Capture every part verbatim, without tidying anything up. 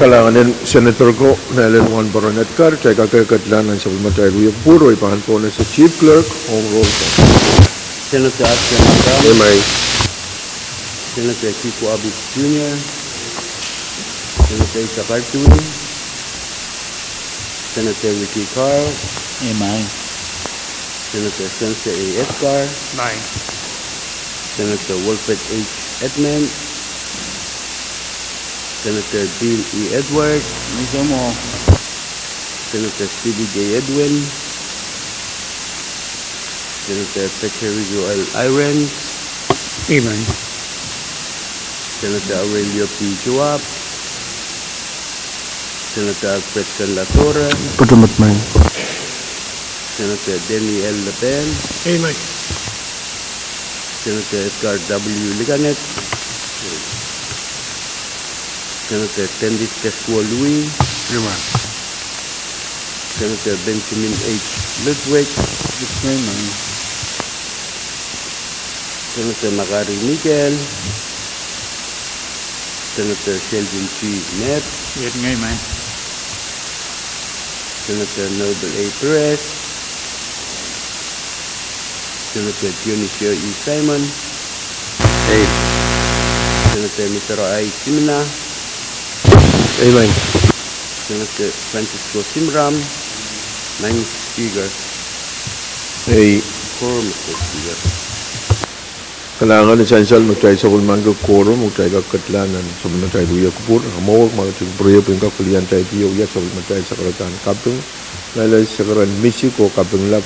Kalahngan en Senator ko, mehlel Wahnporon Edgar, kitail kak ketlahng nan sapwellimatail wia kupwur, oh I pahn pohnese Chief Clerk ong roll call. Senator Ashton Abraham. Amen. Senator Kiko Abis Junior. Senator Isaac Artui. Senator Ricky Carl. Amen. Senator Spencer A. Edgar. Amen. Senator Wilfred H. Edmund. Senator Bill E. Edward. Amen. Senator Stevie J. Edwin. Senator Peter Rizzo L. Irons. Amen. Senator Aurelio P. Joab. Senator Alfred Ken Latorre. Patomet maing. Senator Danny L. Lapen. Amen. Senator Edgar W. Liganet. Senator Tendis Teswolwi. Amen. Senator Benjamin H. Ludwig. Amen. Senator Makari Mikel. Senator Sheldon G. Knapp. Amen. Senator Noble A. Perez. Senator Dionisio E. Simon. Amen. Senator Misero I. Simina. Amen. Senator Francisco Simram. Maing Speaker. Amen. Quorum, Mister Speaker. Kalahngan en sansal me kitail sapwellimaniki quorum, oh kitail kak ketlahng nan sapwellimatail wia kupwur. Amwail mour, ma kitail kupwurei pwehn kak pil iang kitail pil wia sapwellimatail sakaradahn kaping. Mehlel sakaradahn misik oh kaping lap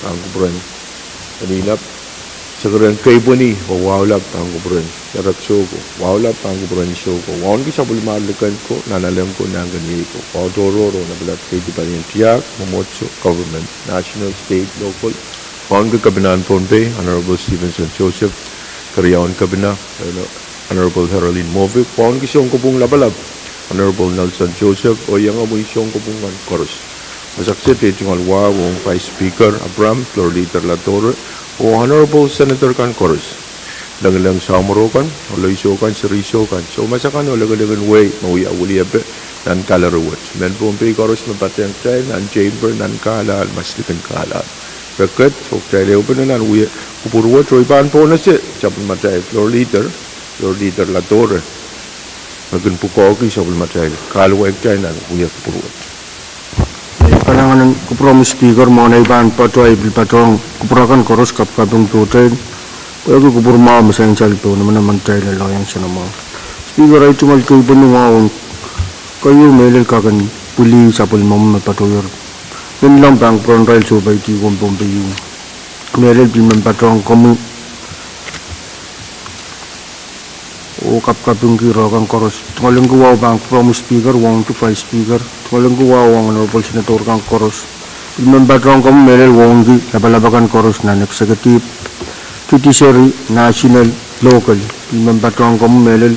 pahn kupwuren. Eni lap, sakaradahn keipweni oh wahu lap pahn kupwuren. Ierek souko, wahu lap pahn kupwuren souko. Wauneki sapwellimatail liken ko, nahnalek ko, nahnkeniei ko. Wahu tohrohr oh lapalap keidi palien tiahk, mwomwohdiso, government, national, state, local. Wauneki Kepinahn Pohnpei, Honorable Stevenson Joseph, Keriaun Kepina, Honorable Herolin Moffitt, wauneki sounkopwung lapalap, Honorable Nelson Joseph, oh iangahki sounkopwung kan koaros. Masak se, teitingal wahu ong Vice Speaker Abraham, Floor Leader Latorre, oh Honorable Senator kan koaros. Lengileng soahmworo kan, oh loiso kan, seri iso kan, soumas akan oh lekelek en wehi me wia wiliepe nan gallery wet. Mehn Pohnpei koaros me patehng kitail nan chamber, nan kahlap, maslikin kahlap. Pwukat, oh kitail ehupene nan wia kupwur wet, oh I pahn pohnese sapwellimatail Floor Leader, Floor Leader Latorre, me kin pwukoahki sapwellimatail, kahluwa kitail nan wia kupwur wet. Kalahngan en kupwuromwi Speaker, mwohn ei pahn patoh, I pil patohng kupwur akan koaros, kapkaping pohtail, pwehki kupwur mwahu me sansal pohn emenemen kitail en loieng soanamwahu. Speaker, ei tungoal keipweni wahu ong keieu mehlel kak en pwili sapwellimomwi me patohier. Nin lam pahn kupwuren irail sohpeidi ko Pohnpei ieu. Mehlel pil men patohng komwi oh kapkapingki irail kan koaros. Tungoal en kupwur wahu pahn kupwuromwi Speaker, wauneki Vice Speaker. Tungoal en kupwur wahu ong Honorable Senator kan koaros. Pil men patohng komwi mehlel wauneki lapalap akan koaros nan executive, judiciary, national, local. Pil men patohng komwi mehlel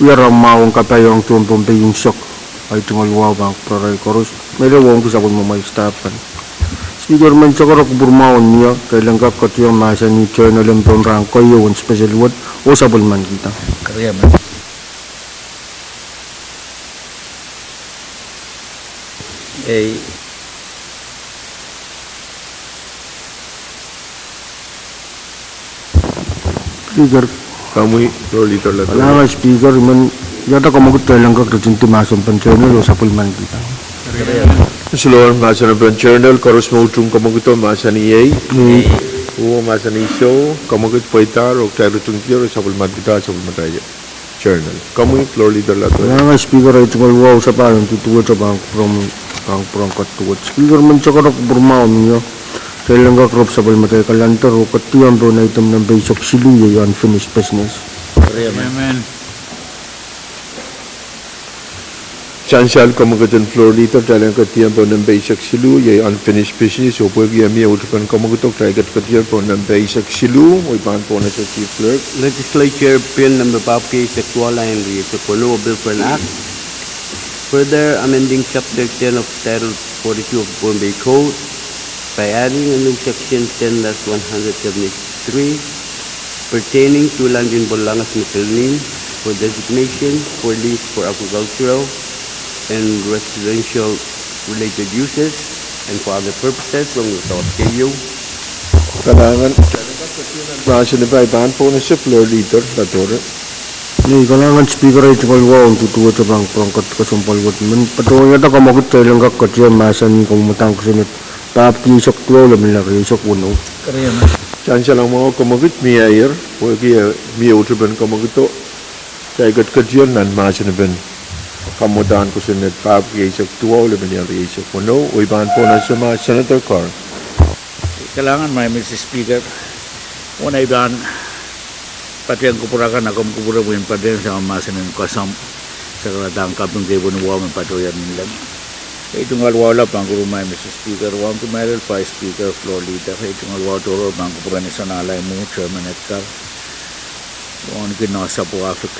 wia rahn mwahu ong kapai ong tohn Pohnpei unsek. Ei tungoal wahu pahn kupwurarail koaros. Mehlel wauneki sapwellimomwi staff kan. Speaker, men sohte kupwur mwahu en mie, kitail en kak ketiong mahsanih journal en pohn rahn keieu en special wet, oh sapwellimankihda. Ei. Speaker. Komwi, Floor Leader Latorre. Kalahngan Speaker, I men iang kamwekid kitail en kak ritingdi mahsen en journal oh sapwellimankihda. Siloan mahsen en journal, koaros me utung kamwekido mahsanih ei. Ei. Oh mahsanih soh, kamwekid pweidahr, oh kitail ritingdier oh sapwellimankihda sapwellimatail journal. Komwi, Floor Leader Latorre. Kalahngan Speaker, ei tungoal wahu sapahl en duduwehte pahn kupwuromwi, pahn kupwuren kat duwehte. Speaker, men sohte kupwur mwahu en mie, kitail en kak rop sapwellimatail calendar oh ketiong pohn item nempe eisek siluh, iei unfinished business. Amen. Sansal kamwekid en Floor Leader, kitail en ketiong pohn nempe eisek siluh, iei unfinished business, oh pwehki e mie utupen kamwekido, kitail ket ketiong pohn nempe eisek siluh, oh I pahn pohnese Chief Clerk. Legislature Bill number pahpwiki eisek duwala, Henry eisek weneu, a bill for an act further amending chapter ten of Title forty-two of Pohnpei Code by adding a new section ten dash one hundred seventy-three pertaining to land in Polangas Miscellaneous for designation for lease for agricultural and residential related uses and for other purposes, ong wadawad keieu. Kalahngan. Mahsen pai pahn pohnese Floor Leader Latore. Ni kalahngan Speaker, ei tungoal wahu en duduwehte pahn kupwuren kat kesempwal wet men patohwanohng wadawad kemwekid, kitail en kak ketiong mahsen en kamwadang kosonned pahpwiki eisek duwau lepin lel rieisek weneu. Sansal mwahu kemwekid mie aier, pwehki mie uhtupen kemwekido. Kitail ketiket nan mahsen pen kamwadang kosonned pahpwiki eisek duwau lepin lel rieisek weneu, oh I pahn pohnese ma Senator Carl. Kalahngan, Madam Speaker, oh I pahn patehng kupwur akan, a komw kupwure pwehn patehng sang mahsen en koasoandi, sakaradahn kaping kei pwehn wahu me patohier ni leng. Ei tungoal wahu lap pahn kupwure Madam Speaker, wahu ong mehlel Vice Speaker, Floor Leader, ei tungoal wahu tohrohr pahn kupwure ni Sanalai Mou, Chairman Edgar, wauneki Noah Sapwahfik,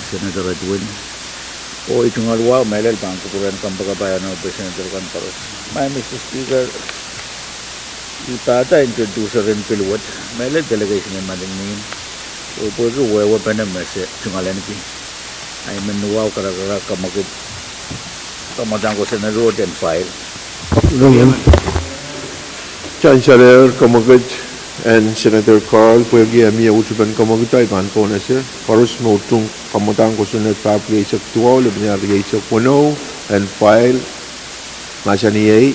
Senator Edwin, oh ei tungoal wahu mehlel pahn kupwuren kompoakepahi Honorable Senator kan koaros. Madam Speaker, I pahn introduce-en pil wet, mehlel delegation en Madolenihmw, oh pwehki wehwehpene me se tungoal ahneki, I men wahu karakara kemwekid kamwadang kosonned wet en file. Sansal kemwekid en Senator Carl, pwehki mie uhtupen kemwekido, I pahn pohnese koaros me utung kamwadang kosonned pahpwiki eisek duwau lepin lel rieisek weneu en file. Mahsanih ei.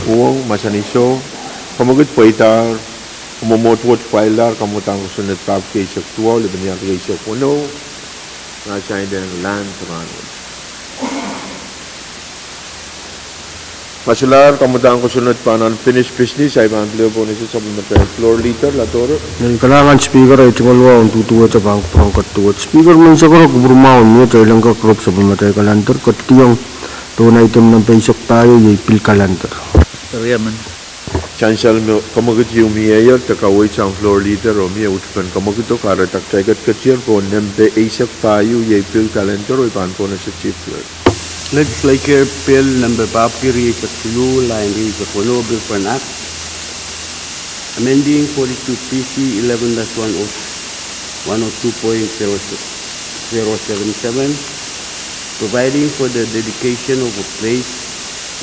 Uhwong, mahsanih soh. Kemwekid pweidahr, mwomwohd wet file-dahr kamwadang kosonned pahpwiki eisek duwau lepin lel rieisek weneu. Mahsanih land pahn wet. Masulahr kamwadang kosonned pahn unfinished business, I pahn pil pohnese sapwellimatail Floor Leader Latore. Ni kalahngan Speaker, ei tungoal wahu en duduwehte pahn kupwuren kat duwet. Speaker, menseng koaros kupwur mwahu en mie, kitail en kak rep sapwellimatail calendar, ketidiong tohn item nempe eisek pahieu, iei pil calendar. Sansal me kemwekid ieu mie aier de kaweid sang Floor Leader oh mie uhtupen kemwekido, kahrehda kitail ketiket pohn nempe eisek pahieu, iei pil calendar, oh I pahn pohnese Chief Clerk. Legislature Bill nempe pahpwiki rieisek siluh, lain rieisek weneu, Bill for an Act amending forty-two P C eleven dash one oh two point zero seven seven, providing for the dedication of a place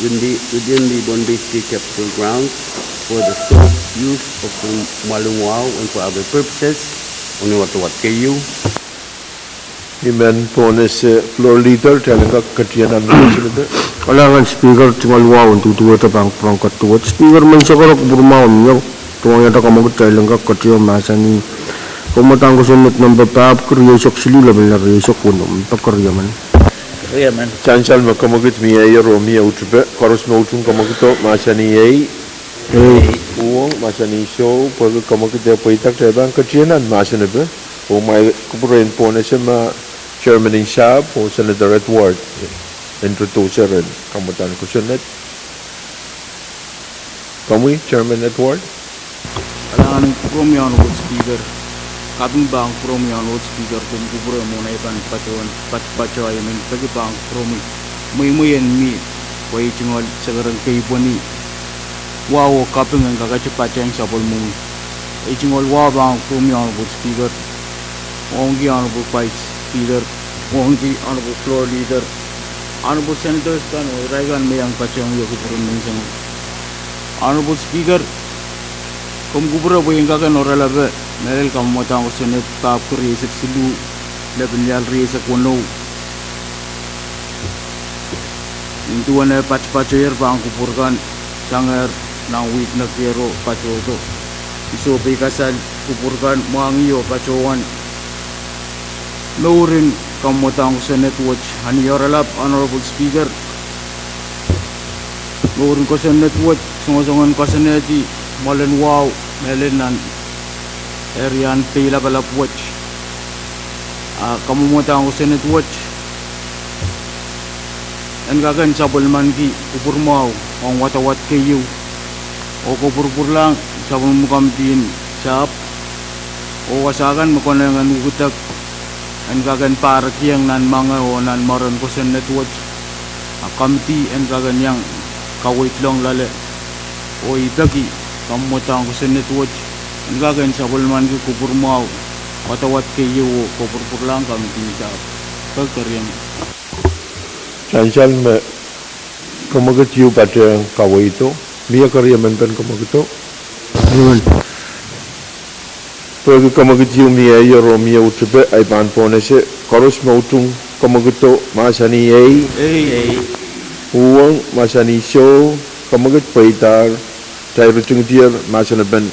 within the, within the Pohnpei State Capitol grounds for the sole use of the Mwalin Wahu and for other purposes. Ong wadawad keieu. I men pohnese Floor Leader, kitail en kak ketiket nan mahsen pen. Kalahngan Speaker, tungoal wahu en duduwehte pahn kupwuren kat duwet. Speaker, menseng koaros kupwur mwahu en mie, kitail en kak ketiket mahsanih kamwadang kosonned nempe pahpwiki rieisek siluh lepin lel rieisek weneu. Pekeriengen. Sansal me kemwekid mie aier oh mie uhtupe, koaros me utung kemwekido, mahsanih ei. Uhwong, mahsanih soh. Pwehki kemwekid pweida, kitail pahn ketiket nan mahsen pen. Oh ma I kupwure en pohnese ma Chairman en sahpw oh Senator Edward, introducer en kamwadang kosonned. Komwi, Chairman Edward. Kalahngan en kupwuromwi Honorable Speaker. Kaping pahn kupwuromwi Honorable Speaker, komw kupwure mwohn ei pahn patohwan, pat, patohwan I men peki pahn kupwuromwi mweimwei en mie, pwe ei tungoal sekeren keipweni wahu oh kaping en kakete patehng sapwellimomwi. Ei tungoal wahu pahn kupwuromwi Honorable Speaker, ongki Honorable Vice Speaker, ongki Honorable Floor Leader, Honorable Senators kan oh irail kan me iang patehng wia kupwuren menseng. Honorable Speaker, komw kupwure pwe I en kak en oralape mehlel kamwadang kosonned pahpwiki rieisek siluh lepin lel rieisek weneu, nin duwen eh patopatohier pahn kupwur kan, sangehr nan wihk nekiero patohdo. I sohpeikasal kupwur kan mwahngih oh patohwan mouren kamwadang kosonned wet. A ni oralap Honorable Speaker, mouren kosonned wet songosongen koasoanehdi Mwalin Wahu mehlel nan area en Pei Lapalap wet. A kamwadang kosonned wet en kak en sapwellimaniki kupwur mwahu ong wadawad keieu oh kopwurupwurlahng sapwellimomwi komiti en sahpw oh wasa kan me konehng en ukidek en kak en pahrekieng nan mange oh nan mwaren kosonned wet. A komiti en kak en iang kaweidlong loale oh I peki kamwadang kosonned wet en kak en sapwellimaniki kupwur mwahu wadawad keieu oh kopwurupwurlahng komiti en sahpw. Pekeriengen. Ansou me kemwekid ieu patehng kaweido, mie keriemen pen kemwekido. Pwehki kemwekid ieu mieier oh mie utipe, ahi pahn pohnese. Koaros me utung kemwekido mahsanih ei. Uhwong mahsanih soh. Kemwekid pweidahr. Kitail ritingdier mahsen en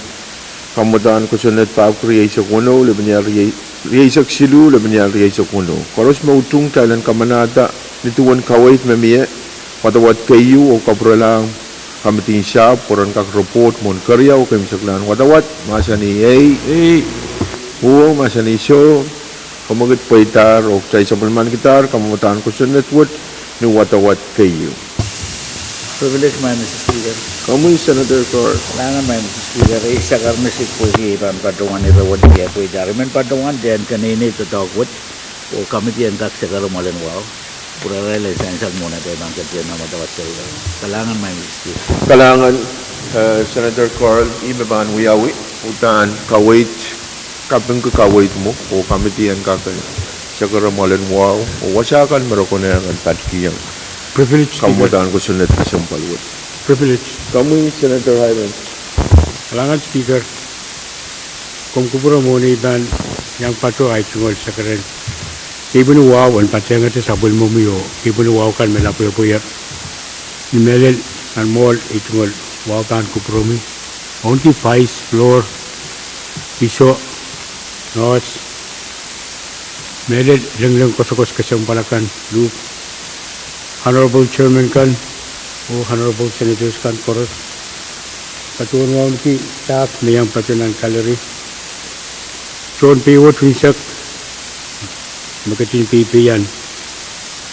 kamwadahn kosonned, pahpwiki rieisek weneu, lepin rieisek siluh, lepin rieisek weneu. Koaros me utung, kitail en kamanahda ni duwen kaweid me mie wadawad keieu oh kapwurelahng kamidin sahpw pwe ren kak report mwohn keriau keimwseklahn wadawad mahsanih ei. Uhwong mahsanih soh. Kemwekid pweidahr oh kitail sapwellimanikidahr kamwadahn kosonned wet ni wadawad keieu. Privilege, Madam Speaker. Komwi Senator Carl. Kalahngan, Madam Speaker. Ei sakar me sik pwehki ei pahn patohwan ire wet, eh, pweidahr. I men patohwan dehr keneinei doadoahk wet oh kamidi en kak sakara mwoalen wahu. Pwurarail en sansal mwohn atail pahn ketier nan wadawad keieu. Kalahngan, Madam Speaker. Kalahngan, eh, Senator Carl, ih me pahn wiawi uhdahn kaweid, kapingki kaweid mwo oh kamidi en kak sakara mwoalen wahu oh wasa kan me re konehng en patkihong kamwadahn kosonned kesempwal wet. Privilege. Komwi Senator Hirons. Kalahngan Speaker, komw kupwure mwohn ei pahn iang patoh ahi tungoal sakaren keipweni wahu en patehngete sapwellimomwi oh keipweni wahu kan me lapwepwehier. Ni mehlel, nan mwohn ei tungoal wahu pahn kupwuromwi, ounki pais, flour, piso, nohs, mehlel lengleng kosokos kesempwal akan, luhk, Honorable Chairman kan oh Honorable Senators kan koaros, patohwan wauneki staff me iang patoh nan gallery, tohn pei wet unsek me ketin peipeian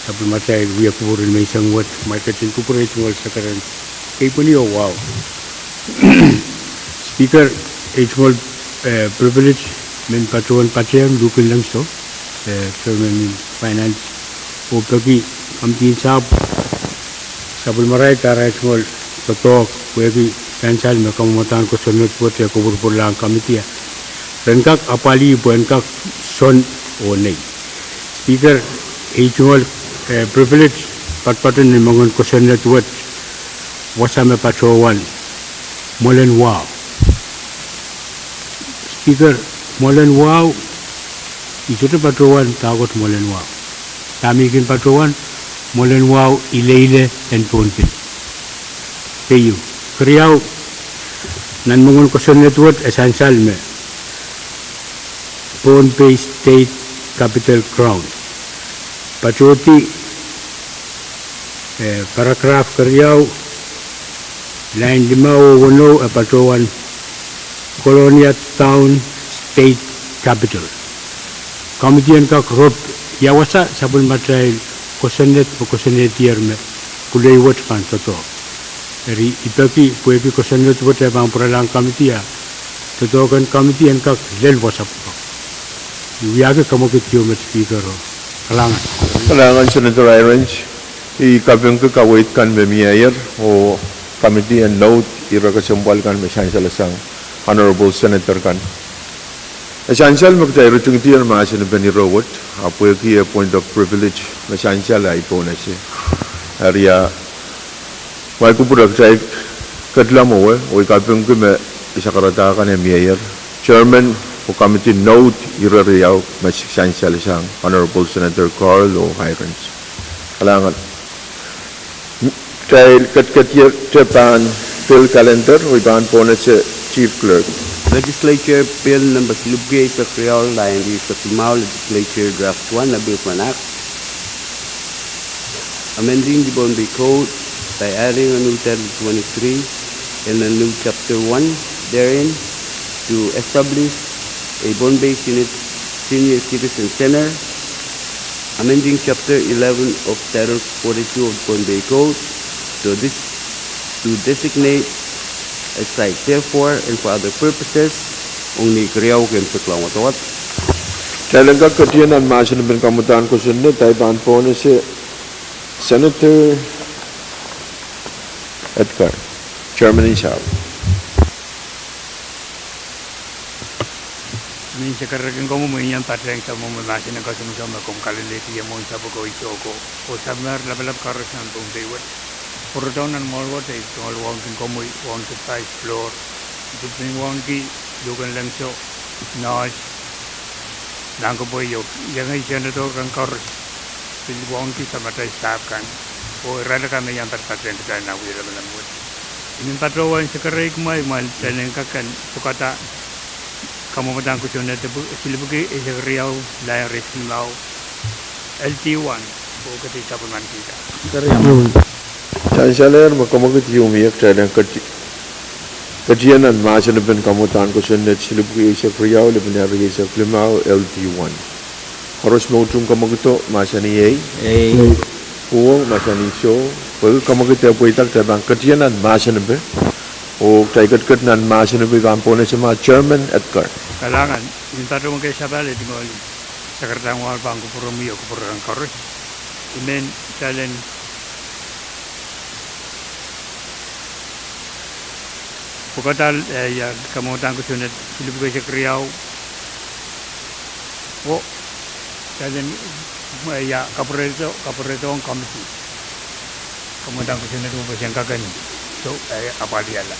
sapwellimatail wia kupwur en menseng wet, ma I ketin kupwure ei tungoal sakaren keipweni oh wahu. Speaker, ei tungoal, eh, privilege men patohwan patehng luhk en lengso, eh, Chairman en Finance, oh peki kamidin sahpw, sapwellimarail, dahr ahi tungoal doadoahk pwehki sansal me kamwadahn kosonned wet e kupwurpwurlahng kamidi, ren kak apwalih pwe en kak sohn oh nei. Speaker, ei tungoal, eh, privilege patpato ni moangen kosonned wet, wasa me patohwan mwoalen wahu. Speaker, mwoalen wahu, I sohte patohwan dahkot mwoalen wahu. Dahme I kin patohwan, mwoalen wahu ileile en Pohnpei. Keieu. Keriau, nan moangen kosonned wet e sansal me Pohnpei State Capitol Ground. Patohdi, eh, paragraph keriau, line limau oh weneu e patohwan Kolonia Town State Capitol. Kamidi en kak rop ia wasa sapwellimatail kosonned me kosonnedier me pwulei wet pahn doadoahk. Eri I peki pwehki kosonned wet e pahn pwuralahng kamidi, doadoahk en kamidi en kak lel wasa pwukat. I wiahki kemwekid ieu me Speaker o. Kalahngan. Kalahngan Senator Hirons. I kapingki kaweid kan me mieier oh kamidi en note ire kesempwal kan me sansalasang Honorable Senator kan. E sansal me kitail ritingdier mahsen en ire wet, ahpw pwehki e point of privilege me sansal ahi pohnese. Eri a, ma I kupwure kitail ketilong mwowe oh I kapingki me I sakarada kan e mieier, Chairman oh kamidi note ire riau me sansalasang Honorable Senator Carl oh Hirons. Kalahngan. Kitail ketiketier te pahn bill calendar oh I pahn pohnese Chief Clerk. Legislature Bill number silipwiki eisek riau, lain rieisek limau, Legislature Draft one, a Bill for an Act amending the Pohnpei Code by adding a new Title twenty-three and a new Chapter one therein to establish a Pohnpei Senior, Senior Citizen Center, amending Chapter eleven of Title forty-two of the Pohnpei Code to, dis- to designate a site therefore and for other purposes. Ong ni keriau keimwseklahn wadawad. Kitail en kak ketien nan mahsen en kamwadahn kosonned, ahi pahn pohnese Senator Edgar, Chairman en Sahpw. Mie sekereki komwi mwein patehng sapwellime mahsen en kasongosong me komw kalelehdi mwohn sapwoko iso ko. Oh Sahm, lapalap koaros nan Pohnpei wet, pwurodohng nan mwoahl wet, ei tungoal wauneki komwi, wauneki vice floor, dipin wauneki, luhken lehmso, nohs, nan kepwe ieu, iengei senator kan koaros, pil wauneki samatail staff kan, oh irail akan me iang patpatehng kitail nan wiepen lamalam wet. I men patohwan sekerei kumwail, kumwail kitail en kak en pwukada kamwadang kosonned silipwiki eisek riau, lain rieisek limau, L T one, oh kitail sapwellimaniki. Sansalehr me kamwekid ieu mie, kitail en keti-, ketieng nan mahsen en kamwadang kosonned silipwiki eisek riau, lepin rieisek limau, L T one. Koaros me utung kamwekido, mahsanih ei. Ei. Uhwong, mahsanih soh. Pwehki kamwekid e pweida, kitail pahn ketieng nan mahsen en, oh kitail ketiket nan mahsen en, I pahn pohnese ma Chairman Edgar. Kalahngan, I men patohwan kehsapahl, ei tungoal sekeritari mwahl pahn kupwuromwi oh kupwuren koaros. I men kitail en pwukada, eh, ia, kamwadang kosonned silipwiki eisek riau. Oh, kitail en, eh, ia, kapwuredo, kapwuredohng committee. Kamwadang kosonned wet pwe sen kak en, soh, eh, apwalihala.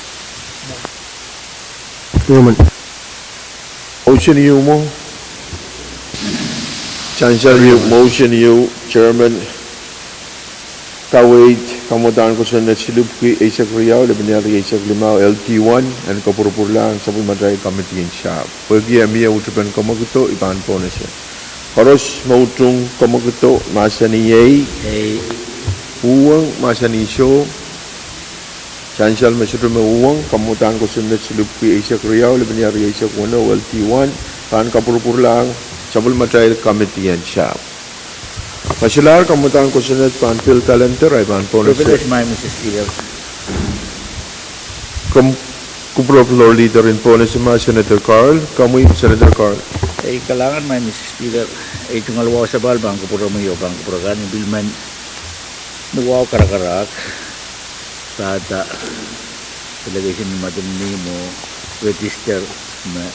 Mwo. Emen. Motion ieu mwo. Sansal ieu, motion ieu, Chairman, kaweid kamwadang kosonned silipwiki eisek riau, lepin rieisek limau, L T one, en kapwurpwurlahng sapwellimatail committee en sahpw. Pwehki e mie utupen kamwekido, I pahn pohnese. Koaros me utung kamwekido, mahsanih ei. Ei. Uhwong, mahsanih soh. Sansal me sohte me uhwong, kamwadang kosonned silipwiki eisek riau, lepin rieisek weneu, L T one, pahn kapwurpwurlahng sapwellimatail committee en sahpw. Ma solahr kamwadang kosonned pahn pil kalender, I pahn pohnese. Privilege, my Mister Speaker. Komw kupwure floor leader en pohnese ma Senator Carl, komwi Senator Carl. Ei, kalahngan, my Mister Speaker. Ei tungoal wahu sapahl pahn kupwuromwi oh pahn kupwure kan, I pil men ni wahu karakarahk, pahda delegation me mwadang ni mwo register me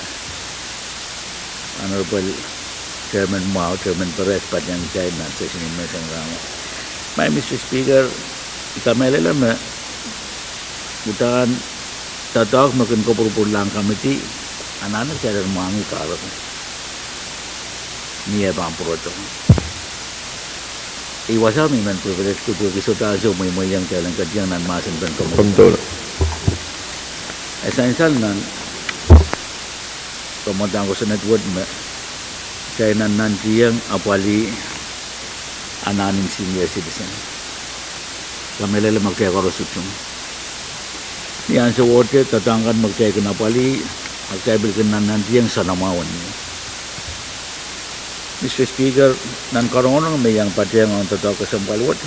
Honorable Chairman mwahu, Chairman Perez, patehng kitail nan session en menseng rahnwet. My Mister Speaker, I kamehlele me uhdahn doadoahk me kin kapwurpwurlahng committee, anahne kitail en mwahngih kahrepe ni eh pahn pwurodo. Ih wasa me I men privilege pwehki sohte ansou mweimweiong kitail en ketieng nan mahsen en komw. E sansal nan kamwadang kosonned wet me kitail nannantieng apwalih anahn en senior citizen. Kamehlele me kitail koaros utung. Ni ahnsowohte doadoahk kan me kitail kin apwalih, a kitail pil kin nannantieng soanamwahu en mie. Mister Speaker, nan karongaronge me iang patehng ong doadoahk kesempwal wet,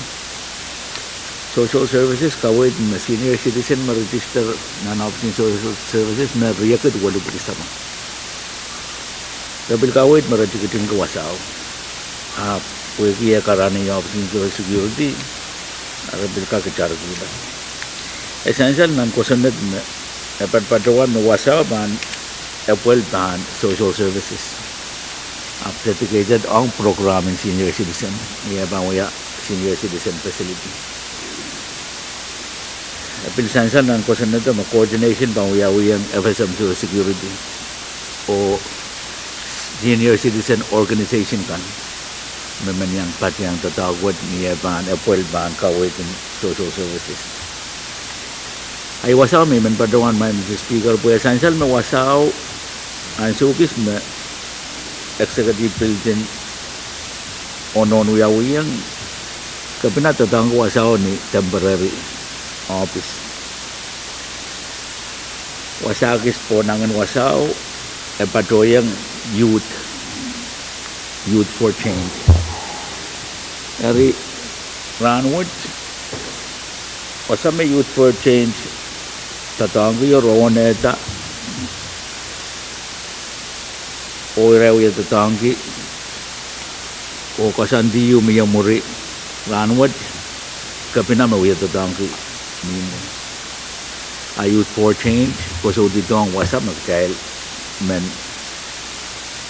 social services kaweid me senior citizen me register nan Office en Social Services me riekid welipwiki sama. Re pil kaweid me re tikitingki wasao. Ahpw pwehki e karanih Office en Social Security, a re pil kak itarkihla. E sansal nan kosonned me e patpatohwan me wasao pahn epwel pahn social services ahpw dedicated ong program en senior citizen, ni eh pahn wia senior citizen facility. E pil sansal nan kosonnedo me coordination pahn wiawiong F S M Social Security oh senior citizen organization kan me men iang patehng doadoahk wet ni eh pahn epwel pahn kaweid en social services. Ahi wasao me I men patohwan, my Mister Speaker, pwe e sansal me wasao ansou kis me executive building onohn wiawiong, kepina doadoahngki wasao ni temporary office. Wasa kis pwonangen wasao e patohiong Youth, Youth for Change. Eri rahnwet wasa me Youth for Change doadoahngki oh rohng nehda oh irail wia doadoahngki oh koasoandi ieu mie mwuri rahnwet, kepina me wia doadoahngki mie mwo. A Youth for Change koasoandidohng wasa me kitail men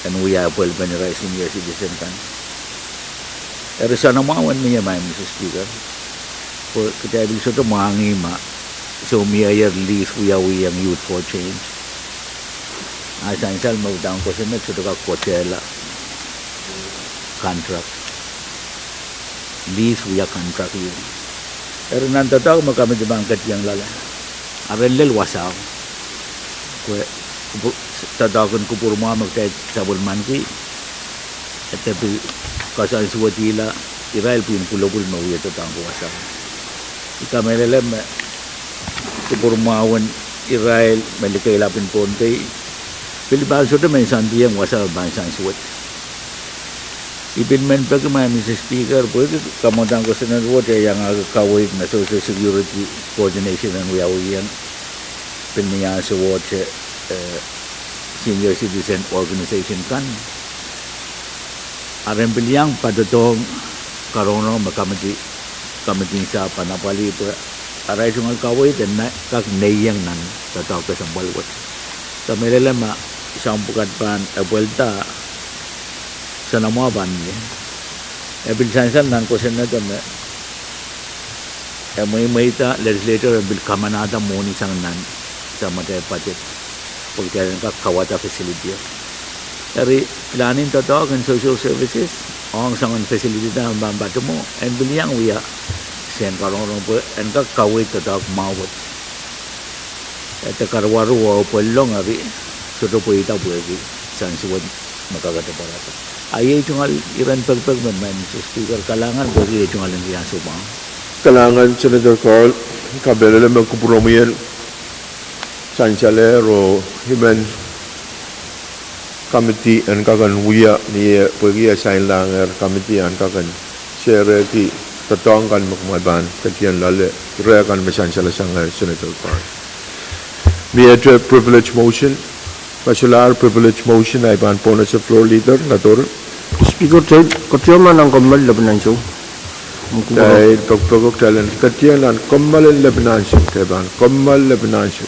en wia apwalipen irail senior citizen kan. Eri soanamwahu en mie, Madam Speaker, pwe kitail pil sohte mwahngih ma soumiehier lease wiawihong Youth for Change. A sansal me uhdahn kosonned sohte kak kosehla contract. Lease wia contract ieu. Eri nan doadoahk me committee pahn ketieng loale, a ren lel wasao. Pwe doadoahk en kupwurmwahu me kitail sapwellimaniki, e de pil koasoansuwedihla irail pwihn pwulopwul me wia doadoahk wasao. I kamehlele me kupwurmwahun irail me likeila pwihn Pohnpei pil pahn sohte men soandiong wasao pahn soansuwed. I pil men peki, Madam Speaker, pwehki kamwadang kosonned wet e iangahki kaweid me Social Security Coordination en wiawihong pil ni ansou wet, eh, senior citizen organization kan. A ren pil iang patohdohng karonge me committee, committee sahpw pahn apwalih pwe arail tungoal kaweid en kak neieng nan doadoahk kesempwal wet. Kamehlele ma soahng pwukat pahn epwelda, soanamwahu pahn mie. E pil sansal nan kosonned me e mweimweida legislature en pil kamanahda mwohni sang nan samatail budget pwe kitail en kak kauwada facility. Eri planning doadoahk en social services ong soangen facility da me pahn patehng mwo en pil iang wia sehn karonge pwe en kak kaweid doadoahk mwahu wet. E de karuwaru oh pwellong, eri sohte pweida pwehki soansuwed me kakete pwarada. A iei tungoal iren pekipek men, Madam Speaker, kalahngan pwehki iei tungoal en rian soumwahu. Kalahngan Senator Carl, kamehlele me kupwuromwi en sansalehr oh I men committee en kak en wia ni eh pwehki e sainlahng committee en kak en sehrehki doadoahk kan me kumwail pahn ketieng loale, reh kan me sansalesangehr Senator Carl. Miehte privilege motion, ma solahr privilege motion ahi pahn pwonese Floor Leader Ladoro. Speaker, ketieng nan kommoal lepin ansou. Kitail pekipeko kitail en ketieng nan kommoal en lepin ansou, kitail pahn kommoal lepin ansou.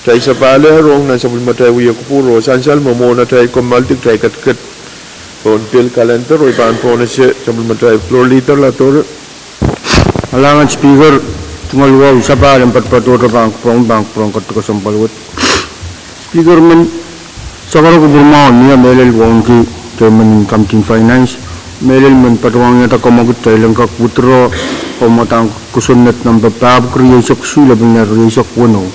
Kitail sapahl rong nan sapwellimatail wia kupwur oh sansal me mwohn atail kommoaldi kitail ketiket pohn pil kalender oh I pahn pohnese sapwellimatail floor leader Latore. Kalahngan Speaker, tungoal wahu sapahl en poatopoatohte pahn kupwuromwi, pahn kupwuromwi ketiket kesempwal wet. Speaker, men sakaro kupwuromwahu ni mehlel wauneki chairman en Committee en Finance, mehlel men patohwanohng kitail mwekid kitail en kak withdraw kamwadang kosonned nempe pahpwiki rieisek isuh lepin lel rieisek weneu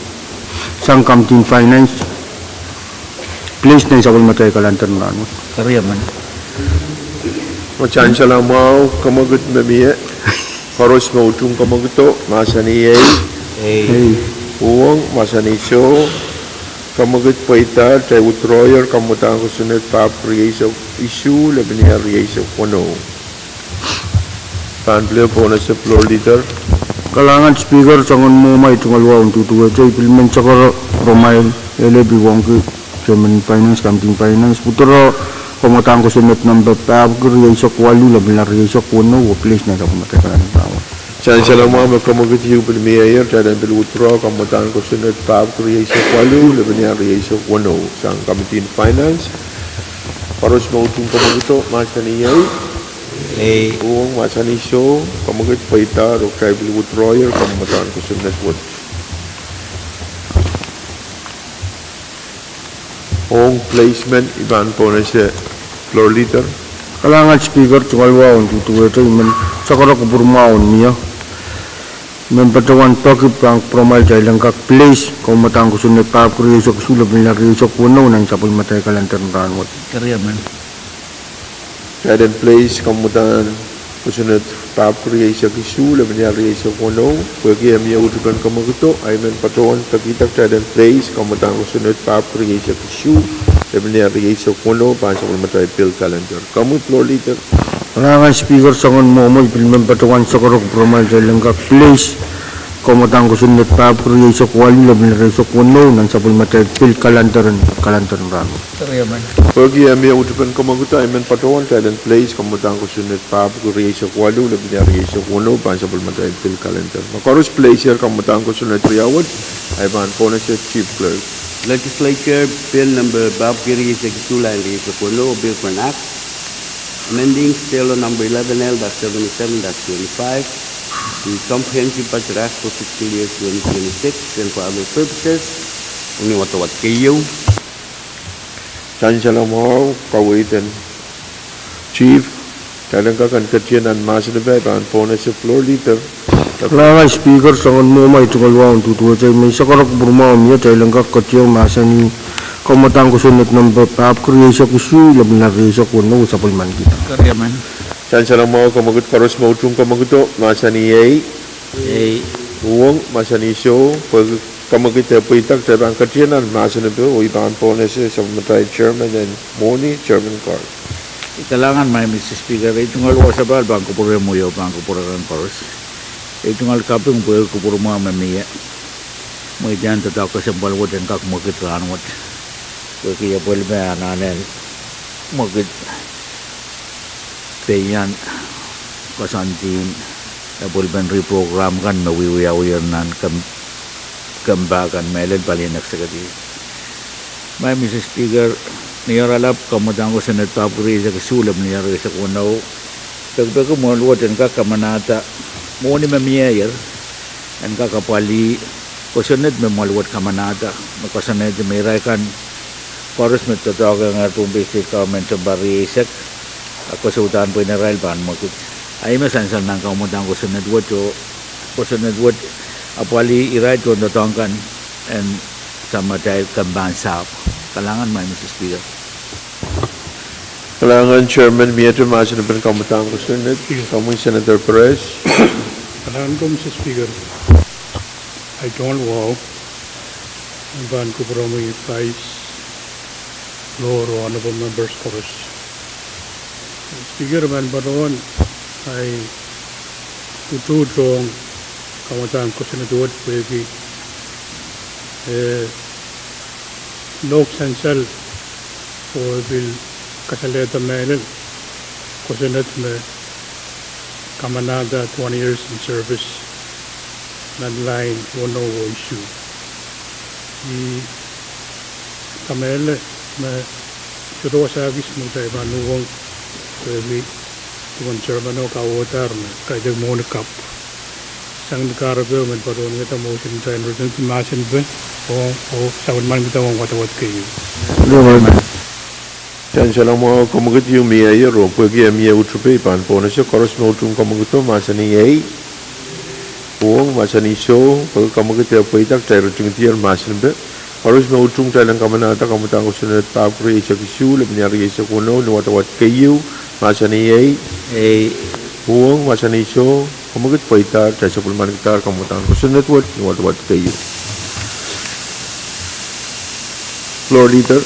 sang Committee en Finance. Please, nan sapwellimatail kalender en rahnwet. Keriamen. Sansal mwahu, kamwekid me mie koaros me utung kamwekido, mahsanih ei. Ei. Uhwong, mahsanih soh. Kamwekid pweida, kitail withdrawyer kamwadang kosonned pahpwiki rieisek isuh lepin lel rieisek weneu. Pahn pil pohnese floor leader. Kalahngan Speaker, soangen mwohmw, I tungoal wahu en duduwehte, I pil men sakaro kupwuromwail, mehlel pil wauneki chairman en Finance, Committee en Finance, withdraw kamwadang kosonned nempe pahpwiki rieisek waluh lepin lel rieisek weneu oh place nan sapwellimatail kalender en rahnwet. Sansal mwahu, me kamwekid ieu pil mieier, kitail en pil withdraw kamwadang kosonned pahpwiki rieisek waluh lepin lel rieisek weneu sang Committee en Finance. Koaros me utung kamwekido, mahsanih ei. Ei. Uhwong, mahsanih soh. Kamwekid pweida, oh kitail pil withdrawyer kamwadang kosonned wet. Ong placement, I pahn pohnese floor leader. Kalahngan Speaker, tungoal wahu en duduwehte, I men sakaro kupwuromwahu ni men patohwan peki pahn kupwuromwail kitail en kak place kamwadang kosonned pahpwiki rieisek isuh lepin lel rieisek weneu nan sapwellimatail kalender en rahnwet. Keriamen. Kitail en place kamwadang kosonned pahpwiki rieisek isuh lepin lel rieisek weneu, pwehki e mie utupen kamwekido, I men patohwan pekihda kitail en place kamwadang kosonned pahpwiki rieisek isuh lepin lel rieisek weneu pahn sapwellimatail pil kalender. Komwi floor leader. Kalahngan Speaker, soangen mwohmw, I pil men patohwan sakaro kupwuromwail kitail en kak place kamwadang kosonned pahpwiki rieisek waluh lepin lel rieisek weneu nan sapwellimatail pil kalender en, kalender en rahnwet. Pwehki e mie utupen kamwekido, I men patohwan kitail en place kamwadang kosonned pahpwiki rieisek waluh lepin lel rieisek weneu pahn sapwellimatail pil kalender. Ma koaros place er kamwadang kosonned riau wet, I pahn pohnese Chief Clerk. Legislature Bill number pahpwiki rieisek isuh lel rieisek weneu, Bill for an Act, amending State Law number eleven L dash seventy-seven dash twenty-five, the Comprehensive Budget Act for fiscal year twenty twenty-six and for other purposes. Ong ni wadawad keieu. Sansal mwahu, kaweid en Chief, kitail en kak kin ketin nan mahsen epe, I pahn pohnese floor leader. Kalahngan Speaker, soangen mwohmw, I tungoal wahu en duduwehte, I men sakaro kupwuromwahu ni kitail en kak ketin mahsanih kamwadang kosonned nempe pahpwiki rieisek isuh lepin lel rieisek weneu, sapwellimaniki. Keriamen. Sansal mwahu, kamwekid koaros me utung kamwekido, mahsanih ei. Ei. Uhwong, mahsanih soh, pwehki kamwekid e pweida, kitail pahn ketin nan mahsen epe, oh I pahn pohnese sapwellimatail chairman en mwohni, Chairman Carl. Kalahngan, Madam Speaker, I tungoal wahu sapahl pahn kupwuromwi oh pahn kupwuromwail koaros. I tungoal kaping pwehki kupwuromwahu me mie. Mweidehng doadoahk kesempwal wet en kak mwekid rahnwet, pwehki e pwelme anahne mwekid peian koasoandi e pwelmen reprogram kan me wiewiawier nan kemp, kempa kan mehlel palien executive. Madam Speaker, ni oaralap kamwadang kosonned pahpwiki rieisek isuh lepin lel rieisek weneu, pekipeki mwoahl wet en kak kamanahda mwohni me mieier en kak apwalih kosonned me mwoahl wet kamanahda, me koasoanehdi me irail kan koaros me doadoahk iang Pohnpei State Government sounpar rieisek, a koasoandien pwe irail pahn mwekid. A ih me sansal nan kamwadang kosonned wet oh, kosonned wet apwalih irail tohndoadoahk kan en samatail kempahn sahpw. Kalahngan, Madam Speaker. Kalahngan chairman, miehte mahsen epen kamwadang kosonned, komwi Senator Perez. Kalahngan komwi Mister Speaker. I tungoal wahu en pahn kupwuromwi Vice, Floor oh Honorable Members koaros. Speaker, I men patohwan, I utuht ong kamwadang kosonned wet pwehki e nohk sansal oh e pil kasalehda mehlel kosonned me kamanahda twenty years in service nan lain weneu oh isuh. I kamehlele me sohte wasa kis me kitail pahn uhwong pwehki duwen chairman o kauwadahr me kaidehk mwohni kapw. Sang ni kahrepe, I men patohwan iangahki motion kitail en ritengki mahsen pe ong oh sapwellimanikihda ong wadawad keieu. Kitail salemwahu, kemwekid ieu mie ier oh pwehki e mie utupe I pahn pohnese. Koaros me utung kemwekido mahsanih ei. Uhwong mahsanih soh. Pwehki kemwekid e pweida, kitail ritingdier mahsen pe. Koaros me utung kitail en kamanahda Kamwadang Kosonned Pahpwiki rieisek isuh, lepin ia rieisek weneu, ni wadawad keieu, mahsanih ei. Ei. Uhwong mahsanih soh. Kemwekid pweidahr, kitail sapwellimanikidahr Kamwadang Kosonned wet ni wadawad keieu. Floor Leader.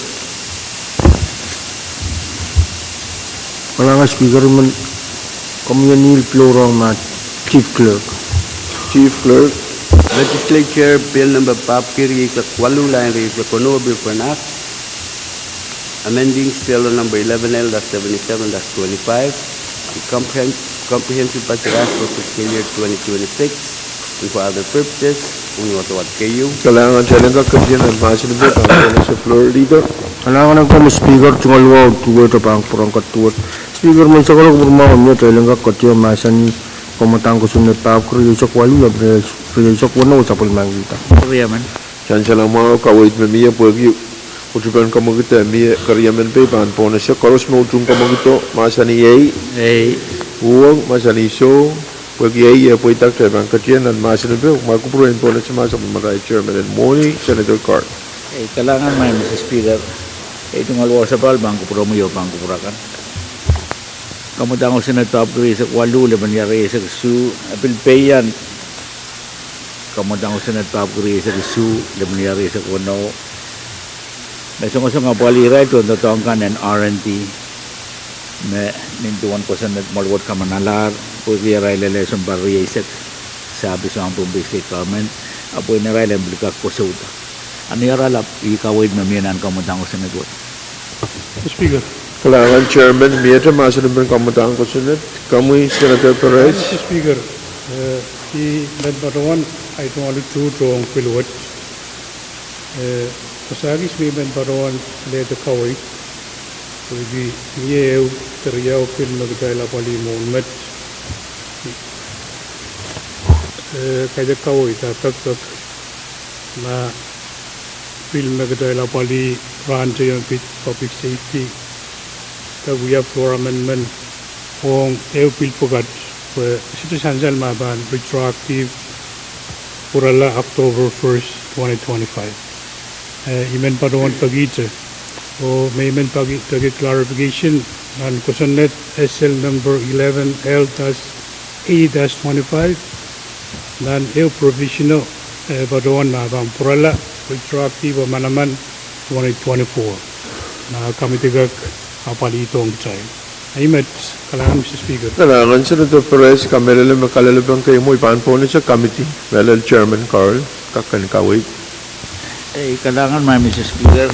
Kalahngan Speaker, I men komw iang ngihl pil rong ma Chief Clerk. Chief Clerk. Legislature Bill Number Pahpwiki rieisek waluh, lain rieisek weneu, a pil pwurala. Amending Schedule Number eleven L dash seventy-seven dash twenty-five, the comprehen-, Comprehensive Budget Act for fiscal year twenty twenty-six, and for other purposes, ong wadawad keieu. Kalahngan, kitail en kak ketien nan mahsen pe, pahn pohnese Floor Leader. Kalahngan komwi Speaker, tungoal wahu, duwehte pahn kupwurki duwehte. Speaker, me I sakaradahn kupwurki mwahu mie, kitail en kak ketien mahsen en Kamwadang Kosonned Pahpwiki rieisek waluh, lepin rieisek weneu, sapwellimanikihda. Kitail salemwahu, kaweid me mie pwehki utupen kemwekid e mie keriemen pe I pahn pohnese. Koaros me utung kemwekido mahsanih ei. Ei. Uhwong mahsanih soh. Pwehki ei e pweida, kitail pahn ketien nan mahsen pe, ma kupwuren pohnese ma sapwellimarail chairman en mwohni, Senator Carl. Ei, kalahngan maing Mister Speaker. Ei, tungoal wahu sapahl pahn kupwuromwi oh pahn kupwur akan. Kamwadang Kosonned Pahpwiki rieisek waluh, lepin ia rieisek isuh, a pil peian Kamwadang Kosonned Pahpwiki rieisek isuh, lepin ia rieisek weneu, me songosong apwalih irail tohndoadoahk kan en R and D me nin duwen kosonned mwoalwet kamanalahr pwehki irail lel sounpar rieisek, sapis ong Pohnpei State Government, a pwehn irail en pil kak kosouda. Ni oaralap, ih kaweid me mie nan Kamwadang Kosonned wet. Speaker. Kalahngan chairman, miehte mahsen en Kamwadang Kosonned, komwi Senator Perez. Mister Speaker, eh, I men patohwan, I tungoal utung pil wet. Eh, wasa kis me I men patohwan lehdi kaweid, pwehki mie ehu keriau pil me kitail apwalih mwohn met. Eh, kaidehk kaweid a pekpek ma pil me kitail apwalih rahn teio pid Public Safety, kak wia floor amendment ong ehu pil pwukat, pwe sohte sansal ma pahn retroactive pwurala October first, twenty twenty-five. Eh, I men patohwan pekihte, oh me I men peki, peki clarification nan kosonned S L number eleven L dash eighty dash twenty-five, nan ehu provision o, eh, patohwan ma pahn pwurala retroactive oh manaman twenty twenty-four. Na committee kak apwalih dohng kitail. Ahi met, kalahngan Mister Speaker. Kalahngan Senator Perez, kamehlele me kalelapak kei mwo I pahn pohnese committee, mehlel Chairman Carl, kak kin kaweid. Ei, kalahngan maing Mister Speaker,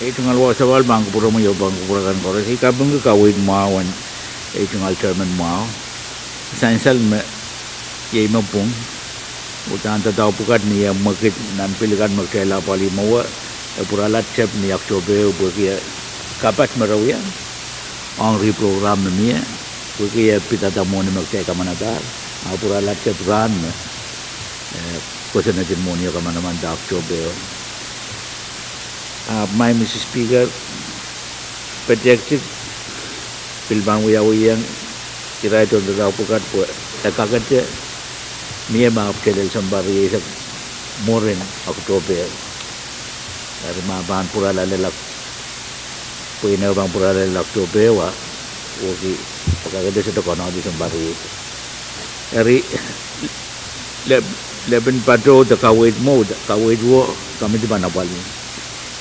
ei tungoal wahu sapahl pahn kupwuromwi oh pahn kupwur akan koaros. I kapingki kaweid mwahu en ei tungoal chairman mwahu. Sansal me iei me pwung, udahn doadoahk pwukat ni eh mwekid nan pil kan me kitail apwalih mwowe, e pwurala tep ni Oktohpe ehu pwehki e kapat me re wia ong reprogram me mie, pwehki e pidada mwohni me kitail kamanadahr, a pwurala tep rahn me, eh, kosonned en mwohni o kamanaman da Oktohpe ehu. Ah, maing Mister Speaker, pwe tactic pil pahn wiawihong irail tohndoadoahk pwukat pwe e kakete mie ma ahpwete lel sounpar rieisek mwurin Oktohpe ehu. Eri ma pahn pwurala lel Oktohpe, pwe ih me pahn pwurala lel Oktohpe ehu, a wehwehki e kakete sohte konohdi sounpar rieisek. Eri le, lepin patohdo kaweid mwo, kaweid wo, committee pahn apwalih.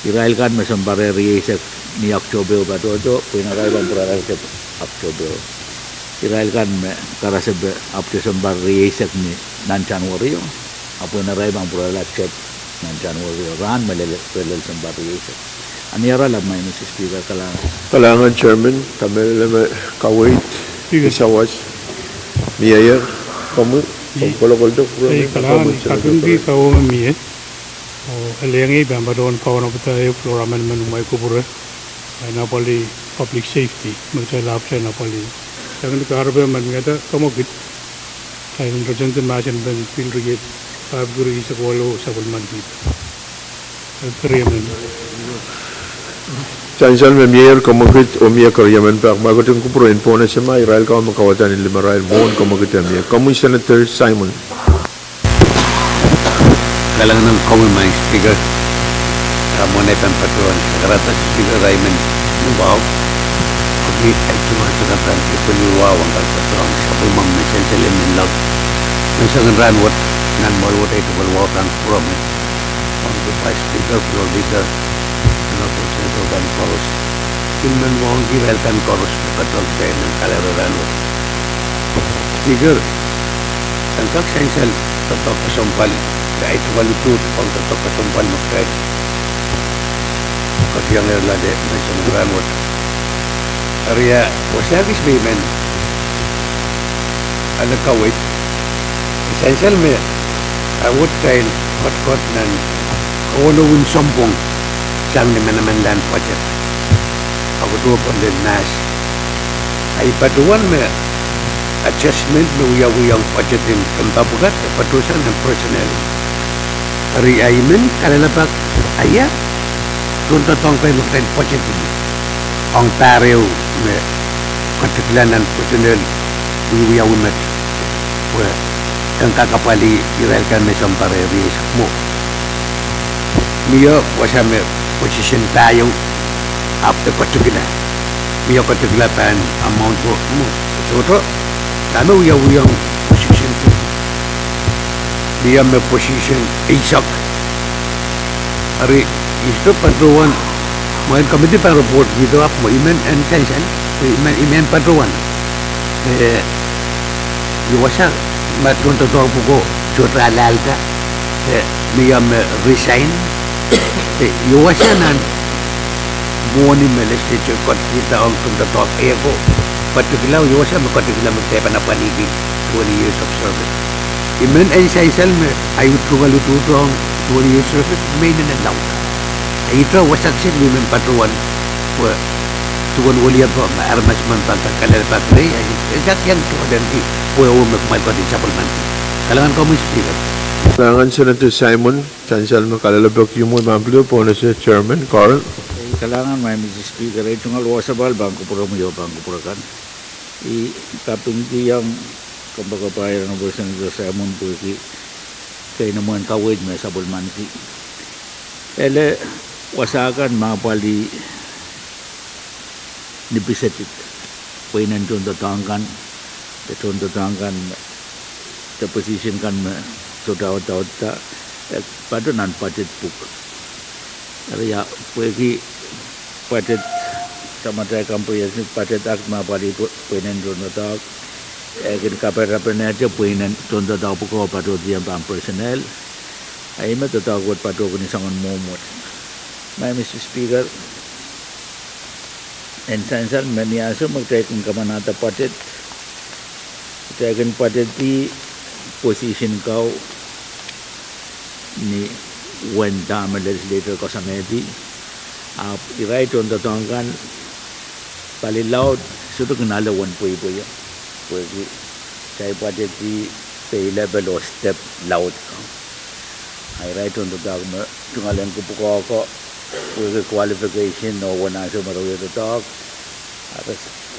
Irail kan me sounpar rieisek ni Oktohpe ehu patohdo, pwe irail pahn pwurala tep Oktohpe ehu. Irail kan me karasepe ahpwete sounpar rieisek ni nan January o, a pwe irail pahn pwurala tep nan January o, rahn me lel, lel sounpar rieisek. Ni oaralap maing Mister Speaker, kalahngan. Kalahngan Chairman, kamehlele me kaweid, Speaker. Sawas. Mie ier, komwi, I, komw kolokolte kupwuromwi, ei, kalahngan, komwi, Senator, kapingki Perez. Kaweid mie. Oh, Kaliangei pahn patohwan kaunopada ehu floor amendment mwahu kupwure, ah, en apwalih public safety, me kitail ahpwtehn apwalih. Sang ni kahrepe me mie da, kamwekid, kitail en rejenti mahsen pen pil riet, pahpwiki rieisek walu, sapwellimaniki. Sang salmen. Sang salmen mie, kamwekid, oh mie keriemen pak, ma ketin kupwure en pohnese ma irail kau me kauwada ni limarail mwohn kamwekid mie. Komwi Senator Simon. Kalahngan en komwi Madam Speaker. Ahmw mwohn ei pahn patohwan sakarada Speaker, irail men ni wahu. Komwi, ei tungoal sakarada, ipwidi wahu en kak patohwan sapwellimomwi me sansal en men loak. Menseng en rahn wet, nan mwoahl wet, ei tungoal wahu pahn kupwuromwi. Ong Vice Speaker, Floor Leader, Honorable Senator kan koaros. Pil men wahu ong irail kan koaros me patohwan kitail en kalelapak rahn wet. Speaker, en kak sansal doadoahk kesempwal, ei tungoal uduhd ong doadoahk kesempwal me kitail koasoiong loale menseng en rahn wet. Eri ia wasa kis me I men ale kaweid, sansal me, ah, wet kitail kotkot nan kawenewen sounpwong sang ni manamanlahn budget. Ahpw duwe pwon lel mahs. Ei patohwan me adjustment me wiawiong budget en kempa pwukat, e patohsang nan personnel. Eri ei men kalelapak, ah, ia tohndoadoahk kitail me kitail budget en ong pahr ehu me ketikla nan personnel wiewiawi met, pwe en kak apwalih irail kan me sounpar rieisek mwo. Mie wasa me position pahieu ahpw e ketikla. Mie ketikla pahn amount ko mwo. Sohte, dahme wiawiong position ko. Mie me position eisek. Eri, I sohte patohwan, mwein committee pahn report kihdo ahpw mwo, I men en sansal, I men, I men patohwan. Eh, ia wasa me tohndoadoahk pwuko sohte alahlda, eh, mie me resign. Eh, ia wasa nan mwohni me legislature ketikihda ong tohndoadoahk ehko, particular, ia wasa me ketikihla me kitail pahn apwalihki twenty years of service. I men en sansal me ei tungoal uduhd ong twenty years service me inenen laud. Ei ira wasa kiset me I men patohwan, pwe duwen weliepe me aramas men pahn kak kalelapak reh, ei, e kak iang tohlenki pwe ehu me kumwail ketin sapwellimanki. Kalahngan komwi Speaker. Kalahngan Senator Simon, sansal me kalelapak, I men pahn pil pohnese Chairman Carl. Ei kalahngan Madam Speaker, ei tungoal wasapahl pahn kupwuromwi oh pahn kupwure kan. I kapingkihong kompoakepahi Honorable Senator Simon pwehki keinemwe en kaweid me sapwellimaniki. Ele wasa kan me apwalih ni pisetik, pweinen tohndoadoahk kan, de tohndoadoahk kan, de position kan me sohte audaudda, e patoh nan budget pwukat. Eri ia pwehki budget, samatail comprehensive budget act me apwalih pwe-, pweinen tohndoadoahk, e kin kaparapanehte pweinen tohndoadoahk pwuko patohdiong pahn personnel. Ei me doadoahk wet patohwan kin soangen mwohmw wet. Madam Speaker, en sansal me ni ansou me kitail kin kamanahda budget, kitail kin budgeti position kau ni uwen dahme legislature koasoanehdi, ahpw irail tohndoadoahk kan pali laud sohte kin ale uwen pweipweio, pwehki kitail budgeti pay level oh step laud kan. A irail tohndoadoahk me tungoal en kupwukoahko, pwehki qualification oh uwen ansou me re wie doadoahk, a re,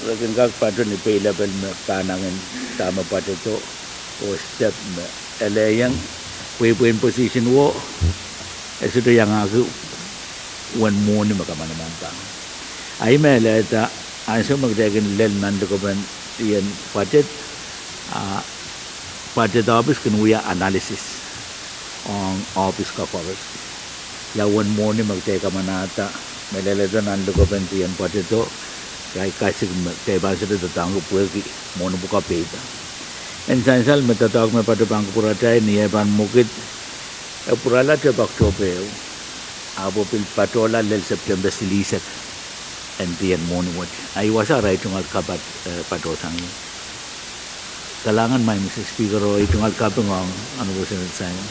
re kin kak patoh ni pay level me pahnangin dahme budgeto oh step me elehieng pweipwein position wo, e sohte iangahki uwen mwohni me kamanamanpahn. A I men alehda ansou me kitail kin lel nan likopen dien budget, a budget office kin wia analysis ong office koaros ia uwen mwohni me kitail kamanahda me leledo nan likopen dien budgeto, kitail kasik me kitail pahn sohte doadoahngki pwehki mwohni pwuko peida. En sansal me doadoahk me patoh pahn kupwuratail ni eh pahn mwekid, e pwurala tep Oktohpe ehu, ahpw pil patohla lel Septempe silihsek en dien mwohni wet. A I wasa irail tungoal kapad, eh, patohsang ie. Kalahngan Madam Speaker oh ei tungoal kaping ong Honorable Senator Simon.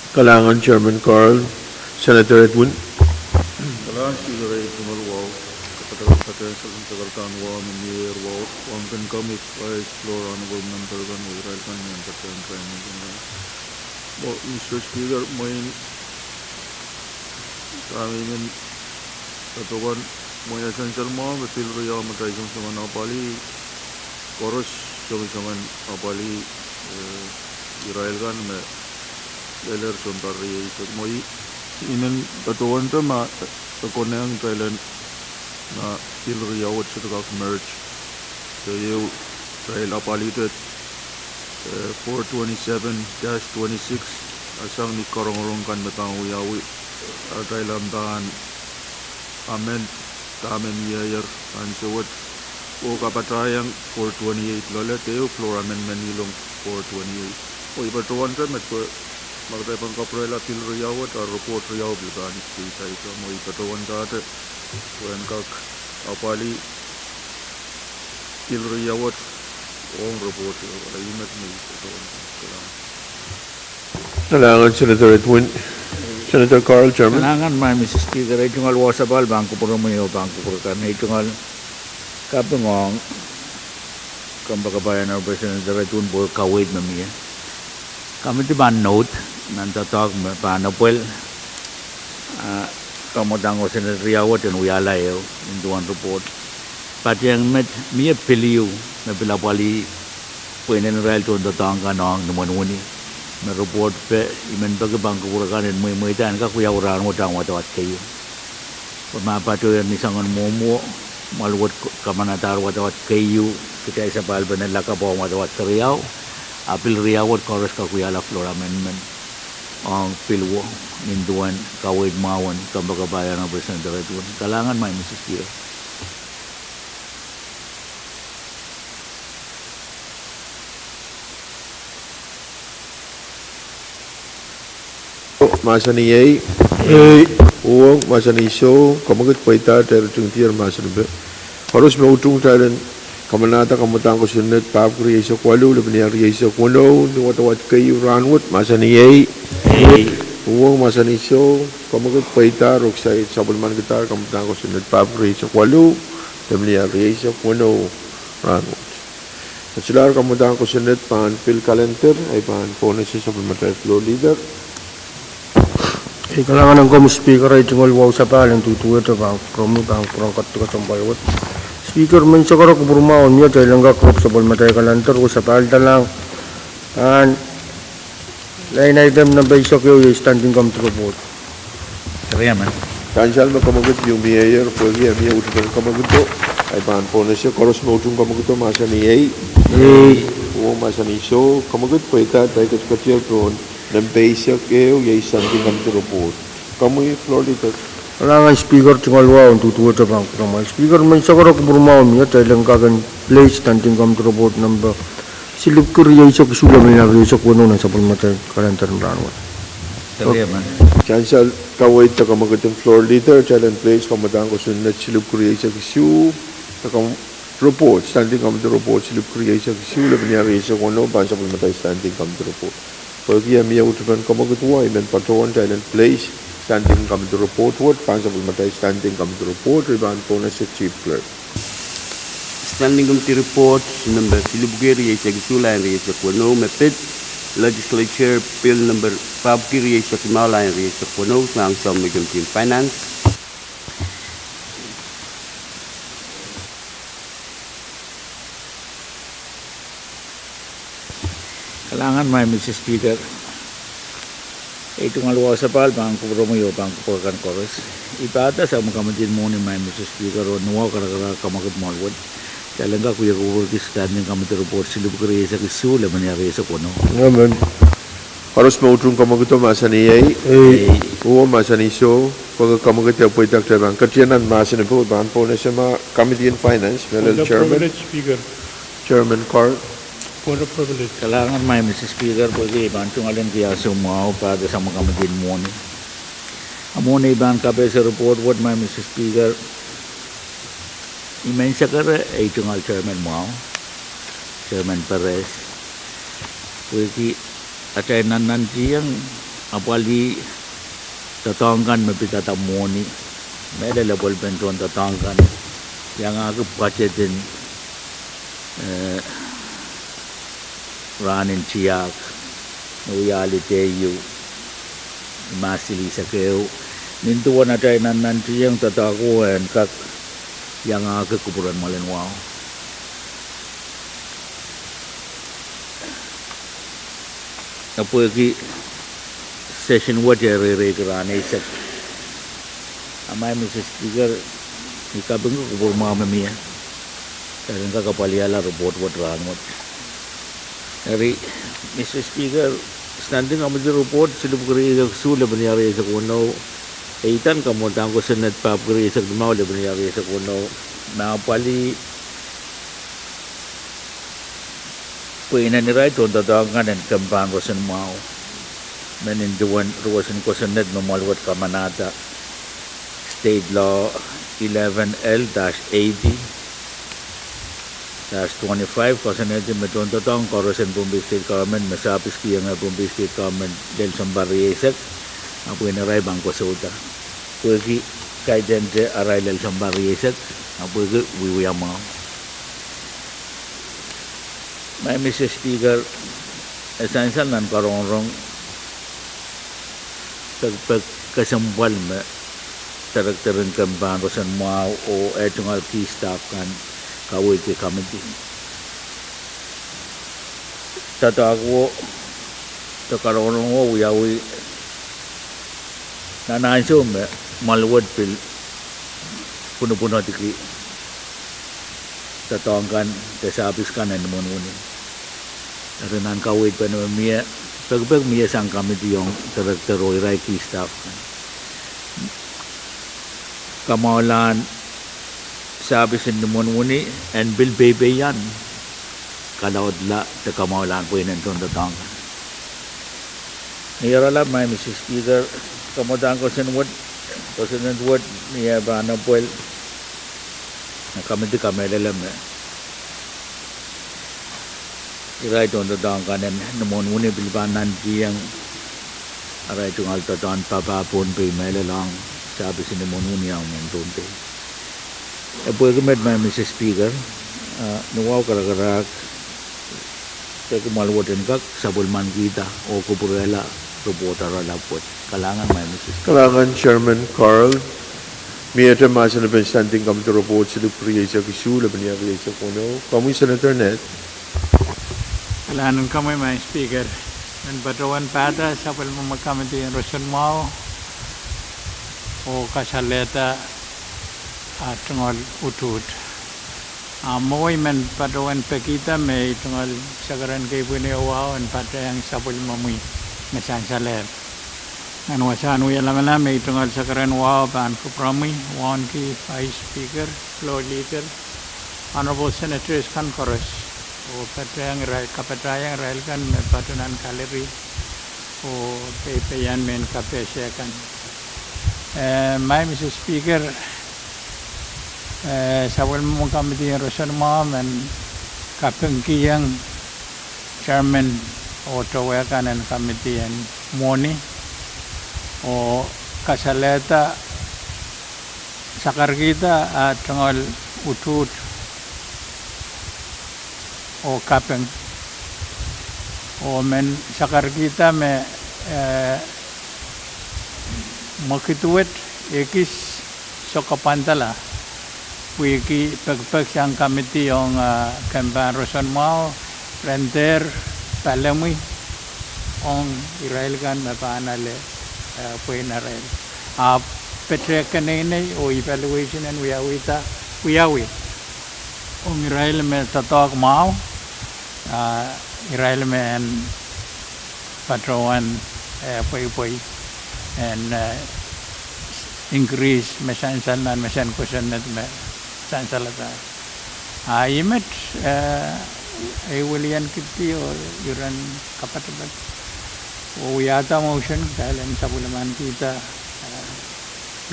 Kalahngan Chairman Carl, Senator Edwin. Kalahngan Speaker, ei tungoal wahu, kepatapat patehng sapwellimatail kan wahu me mie wahu, wahu kin komwi vice floor honorable member kan, oh irail kan me patehng kan. Oh, Mister Speaker, mwein dahme I men patohwan, mwein e sansal mwahu me pil riau me kitail soangen apwalih, koaros soangen apwalih, eh, irail kan me lelehr sounpar rieisek. Mwein I men patohwan te ma e konehng kitail en, ma pil riau wet sohte kak merge. Keieu kitail apwalih te, eh, four twenty-seven dash twenty-six, a sang ni karongorong kan me pahn wiawi, a kitail ahpw pahn amend dahme mieier ansou wet, oh kapatahieng four twenty-eight loale, keieu floor amendment ilong four twenty-eight. Oh I patohwan te met pwe ma kitail pahn kapwurehla pil riau wet, a report riau pil pahn kitail, oh I patohwan te pwe en kak apwalih pil riau wet ong report, oh I met me I patohwan te. Kalahngan Senator Edwin. Senator Carl, Chairman. Kalahngan maing Mister Speaker, ei tungoal wahu sapahl pahn kupwuromwi oh pahn kupwur kan. Ei tungoal kaping ong kompoakepahi Honorable Senator Edwin pwe kaweid me mie. Komiti pahn note nan doadoahk me pahn apwal, ah, kamwadang kosonned riau wet en wiahla ehu nin duwen report. Patehng met mie pil ehu me pil apwalih pwe inenen irail tohndoadoahk kan ong ni imwen wini. Me report pe I men peki pahn kupwur kan en mweimweida en kak wiawi rahnwet ong wadawad keieu. Pwe ma patohwan ni soangen mwomwo, mwahl wet kamanadahr wadawad keieu, kitail sapahl pahn lakapw ong wadawad keriau, a pil riau wet koaros kak wiahla floor amendment ong pil wo, nin duwen kaweid mwahu en kompoakepahi Honorable Senator Edwin. Kalahngan maing Mister Speaker. Mahsanih ei. Ei. Uhwong, mahsanih soh, kamwekid pweida, kitail ritingdier mahsen pe. Koaros me utung kitail en kamanahda kamwadang kosonned pahpwiki rieisek waluh, lepin iang rieisek weneu, ni wadawad keieu rahnwet, mahsanih ei. Ei. Uhwong, mahsanih soh, kamwekid pweida, ruksaid sapwellimanikidahr kamwadang kosonned pahpwiki rieisek waluh, lepin iang rieisek weneu rahnwet. Solahr kamwadang kosonned pahn pil kalender, ei pahn pohnese sapwellimatail floor leader. Ei kalahngan ong komwi Speaker, ei tungoal wahu sapahl en duduwehte pahn kupwuromwi, pahn kupwur ong ketiket kesempwal wet. Speaker, menseng aro kupwur mwahu mie, kitail en kak rop sapwellimatail kalender oh sapahldalang pahn line item nempe eisek ehu, iei standing committee report. Sansal me kamwekid ieu mieier, pwehki e mie utupen kamwekido, ei pahn pohnese. Koaros me utung kamwekido mahsanih ei. Ei. Uhwong, mahsanih soh, kamwekid pweida, kitail ketiket pohn nempe eisek ehu, iei standing committee report. Komwi floor leader. Kalahngan Speaker, tungoal wahu en duduwehte pahn kupwuromwi Speaker, menseng aro kupwur mwahu mie, kitail en kak en place standing committee report nempe silipwiki rieisek isuh, lepin iang rieisek weneu nan sapwellimatail kalender en rahnwet. Sansal kaweid de kamwekid en floor leader, kitail en place kamwadang kosonned silipwiki rieisek isuh, de kam- report, standing committee report silipwiki rieisek isuh, lepin iang rieisek weneu, pahn sapwellimatail standing committee report. Pwehki e mie utupen kamwekido, I men patohwan kitail en place standing committee report wet, pahn sapwellimatail standing committee report, ei pahn pohnese Chief Clerk. Standing committee report nempe silipwiki rieisek isuh, line rieisek weneu, me pid Legislature Bill nempe pahpwiki rieisek limau, line rieisek weneu, sang Subcommittee Finance. Kalahngan maing Mister Speaker, ei tungoal wahu sapahl pahn kupwuromwi oh pahn kupwur kan koaros. I pahda sang me komiti en mwohni maing Mister Speaker, oh ni wahu karakarahk kamwekid mwohn wet, kitail en kak wie kupwurki standing committee report silipwiki rieisek isuh, lepin iang rieisek weneu. Amen. Koaros me utung kamwekido mahsanih ei. Ei. Uhwong, mahsanih soh, pwehki kamwekid e pweida, kitail pahn ketin nan mahsen ehu, pahn pohnese ma Committee on Finance, mehlel Chairman. Chairman Carl. Kalahngan maing Mister Speaker, pwehki I pahn tungoal en kiasu mwahu, pahda sang me komiti en mwohni. A mwohni I pahn kapehse report wet maing Mister Speaker. I menseng aro ei tungoal Chairman mwahu, Chairman Perez, pwehki atail nannantihong apwalih doadoahk kan me pidada mwohni, mehlel lepwelpen tohndoadoahk kan, iangahki budget en, eh, rahn en tiahk, me wia holiday ieu, Mahs silihsek ehu, nin duwen atail nannantihong doadoahk en kak iangahki kupwuren mwoalen wahu. Epwehki session wet e reireiki rahn eisek. A Madam Speaker, I kapingki kupwur mwahu me mie, pwe ren kak apwalihala report wet rahnwet. Eri, Madam Speaker, Standing Committee Report silipwiki rieisek isuh, lepin ih rieisek weneu, e idan kamwadang kosonned pahpwiki rieisek limau, lepin ih rieisek weneu, me apwalih pweinen irail tohndoadoahk kan en kempan roson mwahu, me nin duwen ruwesin kosonned me mwoal wet kamanahda, State Law eleven L dash eighty dash twenty-five, koasoanehdi me tohndoadoahk koaros en Pohnpei State Government me sahpiskihong Pohnpei State Government lel sounpar rieisek, a pweinen irail pahn kosouda pwehki kaidehn te arail lel sounpar rieisek, a pwehki wiewia mwahu. Madam Speaker, e sansal nan karongorong pekipek kesempwal me director en kempan roson mwahu oh eh tungoal key staff kan kaweidki committee. Doadoahk wo, de karongorong wo wiawi nan ansou me mwoal wet pil pwunopwunodki doadoahk kan de sahpis kan en imwen wini. Eri nan kaweid pene me mie, pekipek mie sang committee ong director oh irail key staff kan. Kamwahulahn sahpis en imwen wini en pil peipeian kalaudla de kamwahulahn pweinen tohndoadoahk kan. Ni oaralap, Madam Speaker, kamwadang kosonned wet, kosonned wet ni eh pahn epwel, committee kamehlele me irail tohndoadoahk kan en imwen wini pil pahn nantihong arail tungoal doadoahn papah Pohnpei mehlel ong sahpis en imwen wini ong mehn Pohnpei. E pwehki met, Madam Speaker, ni wahu karakarahk, peki mwoal wet en kak sapwellimankihda oh kupwurehla report oaralap wet. Kalahngan, Madam Speaker. Kalahngan Chairman Carl. Miehte mahsen en Standing Committee Report silipwiki rieisek isuh, lepin ih rieisek weneu. Komwi Senator Ned. Kalahngan komwi, Madam Speaker. Men patohwan pahda sapwellimomwi committee en roson mwahu oh kasalehda ah tungoal utuht. Ah mwowe I men patohwan pekihda me ei tungoal sakaradahn keipwin ehu wahu en patohwan sapwellimomwi me sansalehr. Nan wasahn wia lamalam, ei tungoal sakaradahn wahu pahn kupwuromwi, wauneki Vice Speaker, Floor Leader, Honorable Senators kan koaros, oh patohwan irail, kapatahiong irail kan me patohwan nan gallery oh peipeian mehn kapehse kan. Eh, Madam Speaker, eh, sapwellimomwi committee en roson mwahu men kapingkihong chairman oh towe kan en committee en mwohni oh kasalehda, sakarkihda ah tungoal utuht oh kaping, oh men sakarkihda me, eh, mwekid wet ekis sokopwandala pwehki pekipek sang committee ong ah kempan roson mwahu, ren dehr palemwi ong irail kan me pahn ale, eh, pwein arail. Ahpw pete keneinei oh evaluation en wiawihda, wiawi ong irail me doadoahk mwahu, ah irail me en patohwan, eh, pweipwei en, eh, increase me sansal nan mesen kosonned me sansalada. Ah ih met, eh, ei wilian kipdi oh iren kapatapat oh wiahda motion, kitail en sapwellimankihda, eh,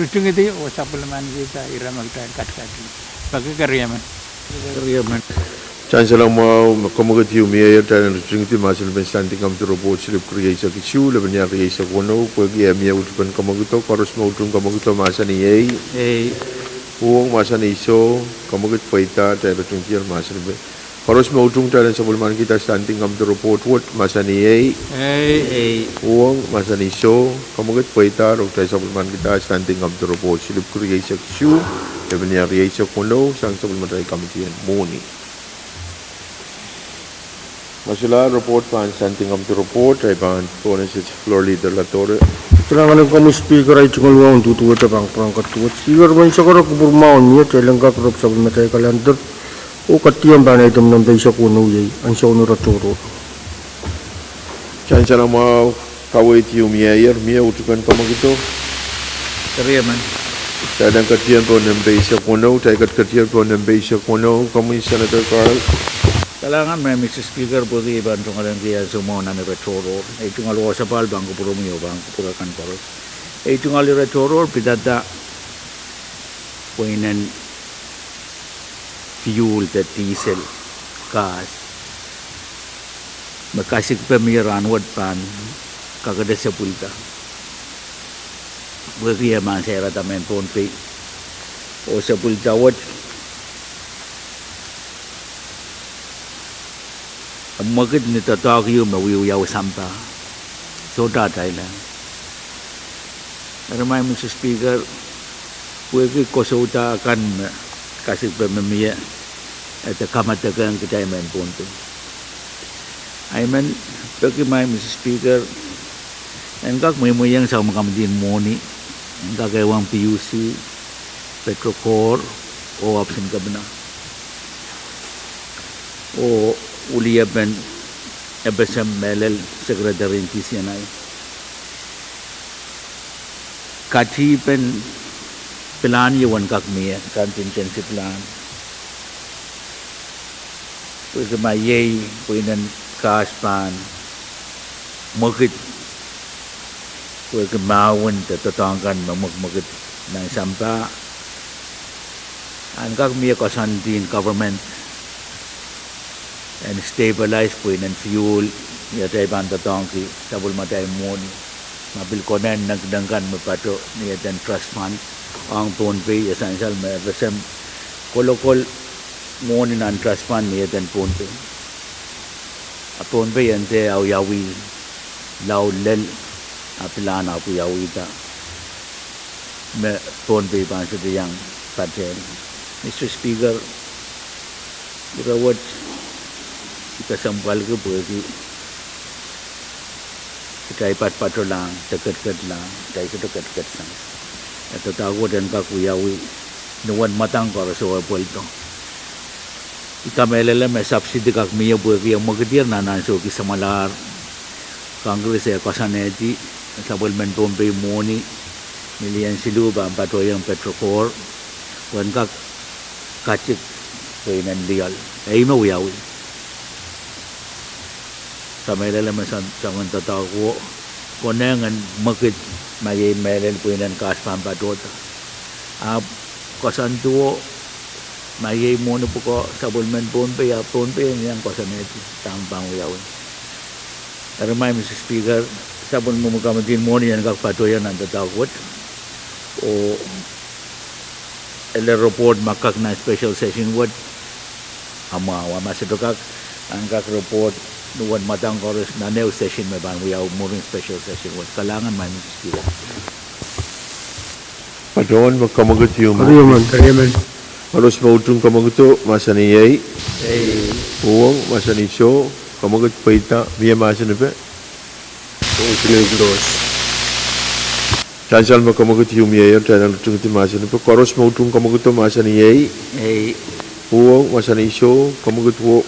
ritingidi oh sapwellimankihda ire me kitail katikadi. Peki keriemen. Keriemen. Sansal mwahu, me kamwekid ieu mieier, kitail en ritingdi mahsen en Standing Committee Report, slip rieisek isuh, lepin iang rieisek weneu, pwehki eh mie utupen kamwekido, koaros me utung kamwekido mahsanih ei. Ei. Uhwong mahsanih soh, kamwekid pweida, kitail ritingdier mahsen en. Koaros me utung kitail en sapwellimanikihda Standing Committee Report wet mahsanih ei. Ei. Uhwong mahsanih soh, kamwekid pweida, oh kitail sapwellimanikihda Standing Committee Report, slip rieisek isuh, lepin iang rieisek weneu, sang sapwellimatail committee en mwohni. Masula report pahn Standing Committee Report, ahi pahn pohnese Floor Leader Ladore. Kalahngan en komwi Speaker, ahi tungoal wahu en duduwehte pahn pwurehng kat duwehte. Speaker, menseng koaros kupwur mwahu mie, kitail en kak rep sapwellimatail kalender, oh kadiong pahn item nempe eisek weneu, iei ansou en ire tohrohr. Sansal mwahu, kaweid ieu mieier, mie utupen kamwekido. Riemen. Kitail en ketier pohn nempe eisek weneu, kitail ketiketier pohn nempe eisek weneu, komwi Senator Carl. Kalahngan, Madam Speaker, pwehki I pahn tungoal en kihong ansou mwahu nan ire tohrohr. Ei tungoal wasapahl pahn kupwuromwi oh pahn kupwur akan koaros. Ei tungoal ire tohrohr pidada pweinen fuel de diesel, gas, me kasikpe mie rahnwet pahn kakete sapwellida. Pwehki eh mahn sairada mehn Pohnpei, oh sapwellida wet mwekid ni doadoahk ieu me wiewiawi sampah. Sohte atail. Eri Madam Speaker, pwehki kosouda kan me kasikpe me mie, e de kamadekehng kitail mehn Pohnpei. Ahi men, peki Madam Speaker, en kak mweimweiong sapwellime kamwekid en mwohni, en kak ehuong PUC, Petro Corps, oh ohpis en kepina, oh weliepen FSM mehlel, Secretary en DCNI. Katihpen pilahn ieu en kak mie, contingency plan, pwehki ma iei pweinen gas pahn mwekid, pwehki mahwen de doadoahk kan me mwekmwekid nan sampah, en kak mie koasoandi en government en stabilize pweinen fuel, ni atail pahn doadoahngki sapwellimatail mwohni. Ma pil konehng nengkeneng kan me patoh ni eden trust fund ong Pohnpei, e sansal me FSM kolokol mwohni nan trust fund ni eden Pohnpei. A Pohnpei en dehr awiawi lao lel, a pilahn ahpw wiawihda me Pohnpei pahn sohte iang patehl. Mr Speaker, ire wet I kesempwalki pwehki kitail patpatohlahng de ketiket, kitail sohte ketiket sang. E doadoahk wet en kak wiawi ni uwen mwadang koaros oh e pweldo. I kamehlele me subsidy kak mie pwehki e mwekidier nan ansou ki samwalahr. Congress e koasoanehdi sapwellimen Pohnpei mwohni million siluh pahn patohiong Petro Corps pwe en kak katik pweinen lioal. Ei me wiawi. Kamehlele me soangen doadoahk wo konehng en mwekid ma iei mehlel pweinen gas pahn patohda. Ahpw koasoanduwo, ma iei mwohni pwukoa sapwellimen Pohnpei, ahpw Pohnpei en iang koasoanehdi dahme pahn wiawi. Eri Madam Speaker, sapwellime kamwekid en mwohni en kak patohiong nan doadoahk wet, oh ele report me kak nan special session wet, a mwahu, a ma sohte kak, en kak report ni uwen mwadang koaros nan ehu session me pahn wiawi mwurin special session wet. Kalahngan Madam Speaker. Patohwan me kamwekid ieu mwohni. Koaros me utung kamwekido mahsanih ei. Uhwong mahsanih soh, kamwekid pweida, mie mahsenipe. Sansal me kamwekid ieu mieier, kitail en ritingdi mahsenipe. Koaros me utung kamwekido mahsanih ei. Uhwong mahsanih soh, kamwekid wo.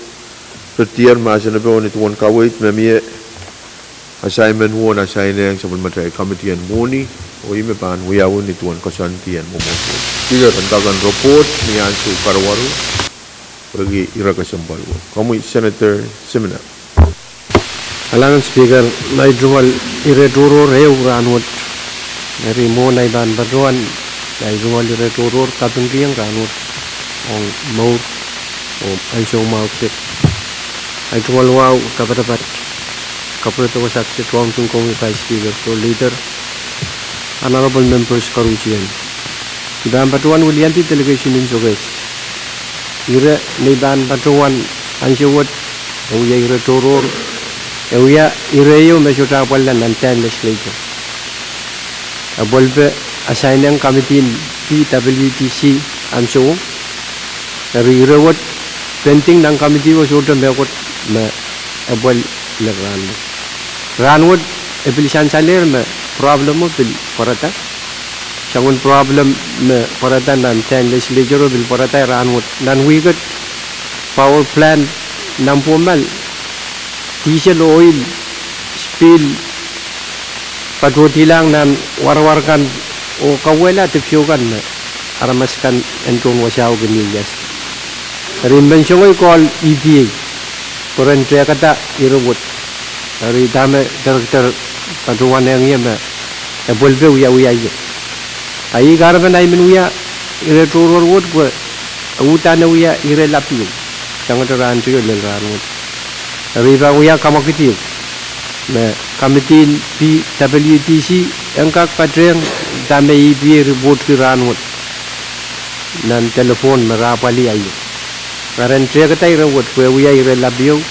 Retier mahsenipe oh ni duwen kaweid me mie assignment wo en assign-ehng sapwellimatail committee en mwohni, oh ih me pahn wiawi ni duwen koasoandi en mwomwohdiso. Speaker, en kak en report ni ansou karuwaru, pwehki ire kesempwal wo. Komwi Senator Simina. Kalahngan Speaker, ahi tungoal ire tohrohr ehu rahnwet. Eri mwohn ahi pahn patohwan ahi tungoal ire tohrohr kapingkihong rahnwet ong mour. Oh ansou mwahu kis. Ahi tungoal wahu, kapatapat, kapwuredo wasa kis, Tuang Tung Komwi Vice Speaker, Floor Leader, Honorable Members koarusie. I pahn patohwan wiliandi delegation en Sokehs. Ire me I pahn patohwan ansou wet, e wia ire tohrohr, e wia ire ieu me sohte apwalih nan Dam Legislature. E pwelpe assign ong committee en P W D C ansou. Eri ire wet pending nan committee wet, sohte mehkot me e pwel lel rahnwet. Rahnwet e pil sansalehr me problem o pil pwarada. Soangen problem me pwarada nan Dam Legislature o pil pwarada rahnwet. Nan wihk et, power plant nan Pohnmal, diesel, oil spill patohdihlahng nan warawar kan oh kauwehla dipwisou kan me aramas kan en tohn wasao kin ieias. Eri I men songoi call E P A pwe ren tehkada ire wet. Eri dahme director patohwan ehngie me e pwelpe wiawia ie. A ih kahrepen ahi men wia ire tohrohr wet pwe e uhdahn wia ire lap ieu, sangete rahnteio lel rahnwet. Eri I pahn wia kamwekid ieu me committee en P W D C en kak patehng dahme E P A report ki rahnwet nan telephone me re apwalih ie. Re en tehkada ire wet pwe wia ire lap ieu,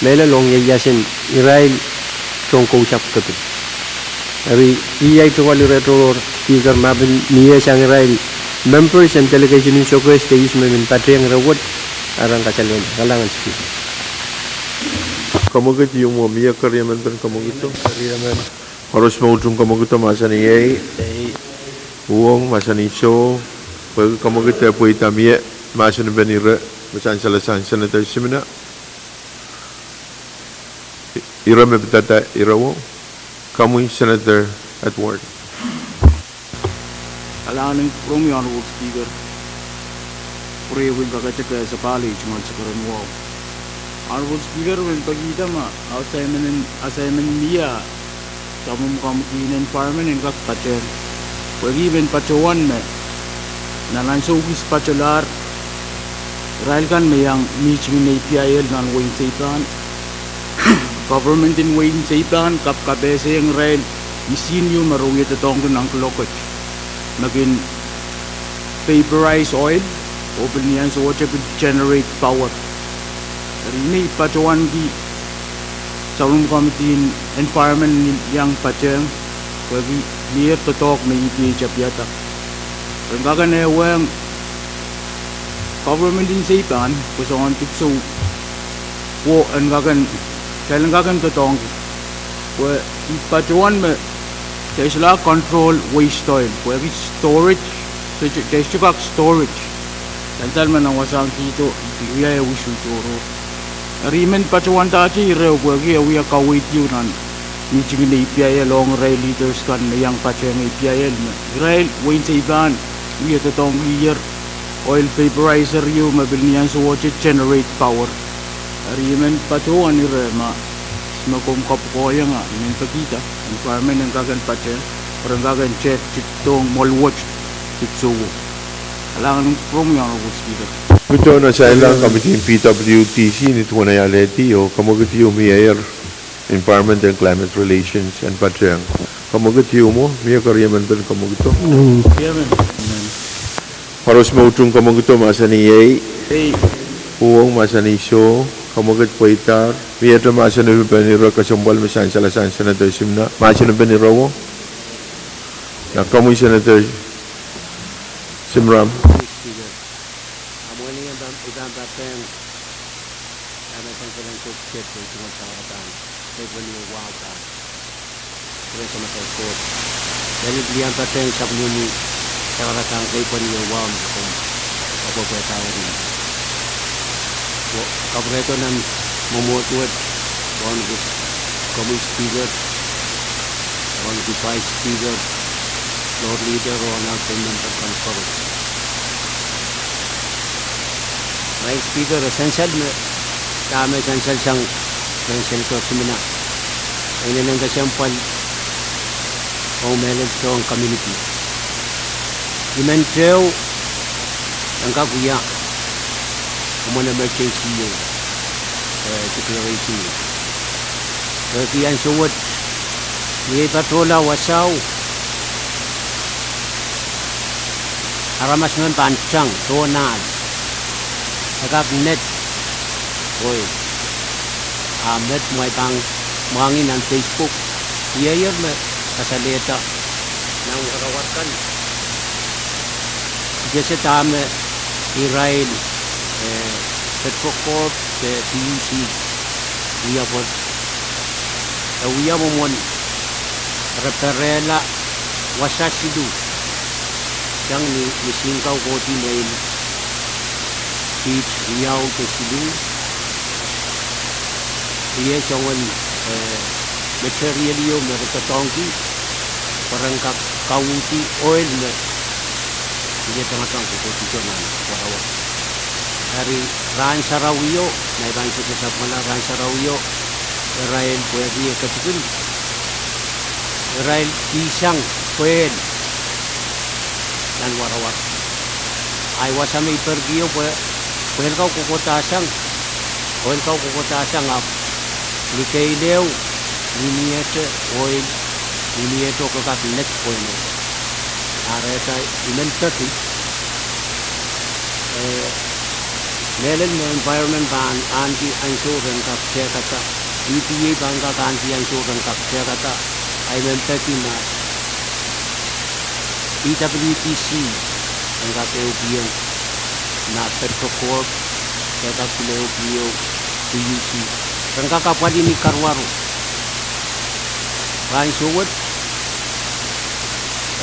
mehlel ong ieiasen irail tohn kousapw kepin. Eri ih ahi tungoal ire tohrohr, Speaker, ma pil mie sang irail members en delegation en Sokehs de ihs me men patehng ire wet, a ren kasalehda. Kalahngan, Speaker. Kamwekid ieu mwo, mie keriemen pen kamwekid o? Keriemen. Koaros me utung kamwekid o mahsanih ei. Uhwong mahsanih soh. Pwehki kamwekid e pweida, mie mahsen pen ire me sansal sang Senator Simina. Ire me pidada ire wo. Komwi Senator Edward. Kalahngan en kupwuromwi, Honorable Speaker. Pwurehng kaketek sapahl, tungoal sakaradahn wahu. Honorable Speaker, men pekihda ma assignment en, assignment mie, sapwellime committee en environment en kak patehng. Pwehki I men patohwan me nan ansou kis patolahr, irail kan me iang mihting en A P I L nan wehin Seipan, government en wehin Seipan kapkapehsehiong irail misihn ieu me re wie doadoahngki nan kuloak et me kin vaporize oil oh pil ni ansowohte pil generate power. Eri I men patohwanki sapwellime committee en environment en iang patehng, pwehki mie doadoahk me E P A tapiada. Ren kak en ehuong government en Seipan pwe soangen dipwisou wo en kak en, kitail en kak en doadoahngki, pwe I patohwan me kitail solahr control waste oil, pwehki storage, kitail sohte kak storage. Sansal me nan wasahn kihdo, I pil wia ehu issue tohrohr. Eri I men patohwandahte ire pwehki e wia kaweid ieu nan mihting en A P I L ong irail leaders kan me iang patehng A P I L me irail wehin Seipan wie doadoahngki oil vaporizer ieu me pil ni ansowohte generate power. Eri I men patohwan ire ma me komw kapwukoahiong, I men pekihda environment en kak en patehng, pwe ren kak en tehk doadoahk mwoalwet dipwisou. Kalahngan en kupwuromwi, Honorable Speaker. Pidon asailahng committee en P W D C ni duwen ahi alehdi oh kamwekid ieu mie ier, Environment and Climate Relations, en patehng. Kamwekid ieu mwo, mie keriemen pen kamwekido? Koaros me utung kamwekido mahsanih ei. Uhwong mahsanih soh. Kamwekid pweidahr. Miehte mahsen pen ire kesempwal me sansal sang Senator Simina, mahsen pen ire wo. Na komwi Senator Simram. Speaker, amwail lih I pahn, I pahn patehng dahme sansal sang State House, tungoal sakaradahn, keipweni oh wahu kan. Pwurehng Samatail Koht. Mehlel I pil iang patehng sapwellime sakaradahn, keipweni oh wahu me komw apwapwaiada ih. Kapwurehdo nan mwomwohd wet, wauneki komwi Speaker, wauneki Vice Speaker, Floor Leader, wauneki member kan koaros. Irail Speaker, e sansal me, dahme sansal sang rehn Senator Simina, e inenen kesempwal ong mehlel tohn community. I men tehu en kak wia Mwomwen emergency ieu, eh, declaration ieu. Pwehki ansou wet, ni ei patohla wasao, aramas men pahn tang, tohn ahl. E kak net, oil. A met me I pahn mwahngih nan Facebook, ieier me kasalehda nan warawar kan. Kitail ese dahme irail, eh, Petrocorp de P U C wia pwoat. E wia mwomwen re perehla wasa siluh. Sang ni, ni mihsin kau kohdi nein feet riau de siluh. Iei soangen, eh, material ieu me re doadoahngki, pwe ren kak kauhdi oil me iei tangatang kokohdiso nan warawar. Eri rahn sarawio, ma I pahn sohte sapwungala, rahn sarawio, irail pwehki e ketikihong irail kihsang pwehl nan warawar. Ahi wasa me I perkio pwe, pwehl kau kokohda sang, oil kau kokohda sang ahpw ni kehl ehu, ni miehte oil, ni miehte ke kak net pwehl. A rehta I men peki, eh, mehlel me environment pahn ahneki ansou ren kak tehkada, E P A pahn kak ahneki ansou ren kak tehkada, ahi men peki ma P W D C ren kak ehukihong, ma Petrocorp, e kak pil ehukihong P U C. Ren kak apwalih ni karuwaru. Ansou wet,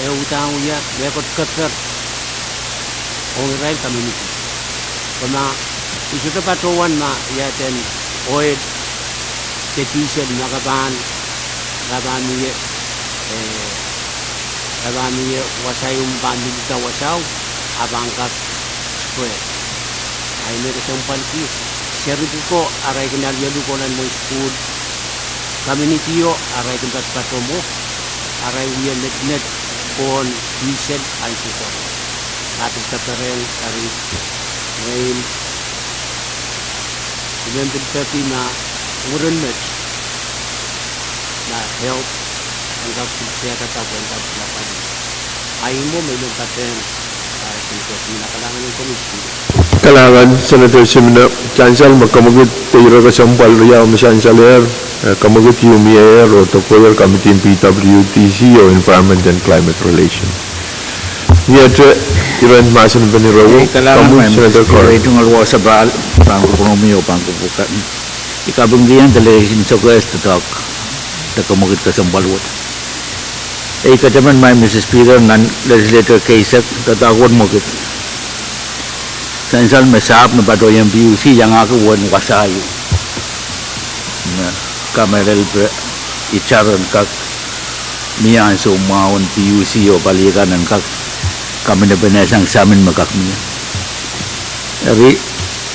e uhdahn wia mehkot keper ong irail community. Pwe ma I sohte patohwan ma ia eden oil de diesel ma ke pahn, ma pahn mie, eh, ma pahn mie wasa ieu me pahn lilda wasao, a pahn kak spray. Ahi me kesempwalki, seri ko, arail kin alialu ko nan mwehin sukuhl, community o, arail kin patopato mwo, arail wie netnet pohn diesel ansou ko. A pil kepereng eri, mwein I men pil peki ma mwurin met, ma help, en kak pil tehkada pwe en kak pil apwalih. Ahi mwo me I men patehng, ah, Senator Simina, kalahngan en komwi Speaker. Kalahngan Senator Simina, sansal me kemwekid de ire kesempwal riau me sansalehr, eh, kemwekid ieu miehier oh dokohier committee en P W D C oh Environment and Climate Relation. Miehte iren mahsen en peni rewo, kalahngan komwi Senator Corr. Tungoal wasapahl, pahn kupwuromwi oh pahn kupwuromwi. I kapingkihong delegation sokehs doadoahk de kemwekid kesempwal wet. Ei kataman, Madam Speaker, nan legislature keisek doadoahk wet mwekid. Sansal me sahpw me patohiong P U C iangahki uwen wasa ieu me kamehlele pwe itar en kak mie ansou mwahu en P U C oh pali kan en kak kaminepene sang samin me kak mie. Eri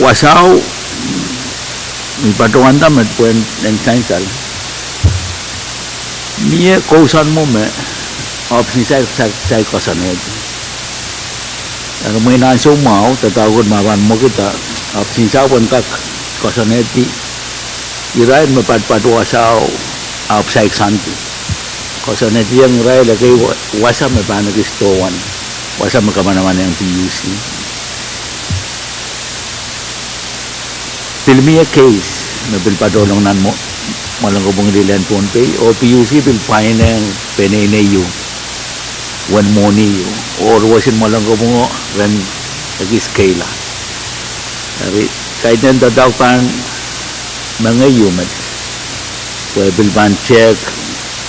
wasao, I patohwanda met pwe en sansal. Mie kousoan mwo me ohpis en saik, saik, saik koasoanehdi. Eri mwein ansou mwahu, doadoahk wet ma pahn mwekid, ohpis en saik pwehn kak koasoanehdi irail me patopato wasao ahpw saik soandi. Koasoanehdiong irail ekei wa-, wasa me pahn ekis tohwan, wasa me kamanamanehng P U C. Pil mie keis me pil patohlong nan mwo-, mwoalen kopwung lel en Pohnpei, oh P U C pil pwainehng peneinei ieu uwen mwohni ieu, oh ruwesin mwoalen kopwungo ren ekis keila. Eri kaidehn doadoahk pahn mengei ieu met, pwe pil pahn tehk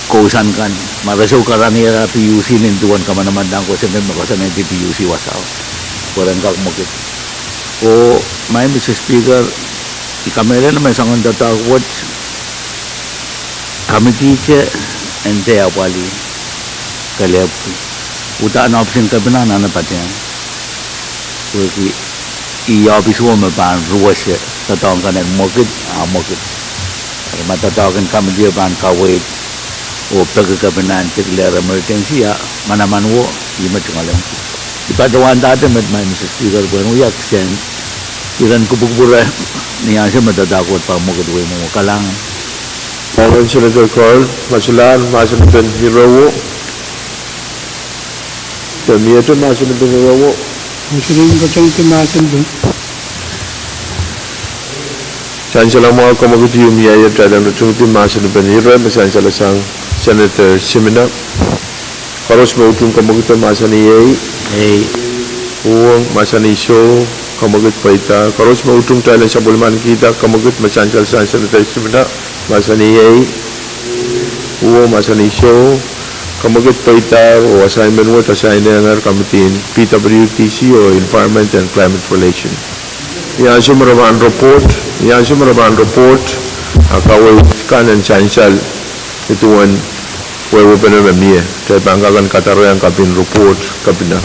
kousoan kan, ma re sou karaniera P U C nin duwen kamanaman dahng kosonned me koasoanehdi P U C wasao, pwe ren kak mwekid. Oh Madam Speaker, I kamehlele me soangen doadoahk wet, committee te en dehr apwalih, kelehpw, uhdahn ohpis en kepina anahne patehng. Pwehki ih ohpis wo me pahn ruwese doadoahk kan en mwekid, ah mwekid. Eri ma doadoahk en committee o pahn kaweid, oh peki kepina en declare emergency, ah manaman wo, ih me tungoalenki. I patohwandahte met, Madam Speaker, pwehn wia kisehn Iren kupwukupwure ni ansou me dada Koht pahn mwekid wehi mwomwe kalahngan. Kalahngan Senator Carl, masulahr mahsen en pehn irewo. Te miehte mahsen en pehn irewo. Sansal mwahu, kamwekid ieu mie ie, kitail en ritingdi mahsen en pehn ire me sansalasang Senator Simina. Koaros me utung kamwekid mahsanih ei. Uhwong mahsanih soh, kamwekid pweida. Koaros me utung kitail en sapwellimankihda kamwekid me sansalasang Senator Simina, mahsanih ei. Uhwong mahsanih soh, kamwekid pweidahr oh assignment wet assignehngehr kamidin P W D C oh Environment and Climate Relation. Ni ansou me re pahn report, ni ansou me re pahn report, a kaweid kan en sansal nin duwen wehwehpene me mie, kitail pahn kak en kadarohiong kapin report kapina.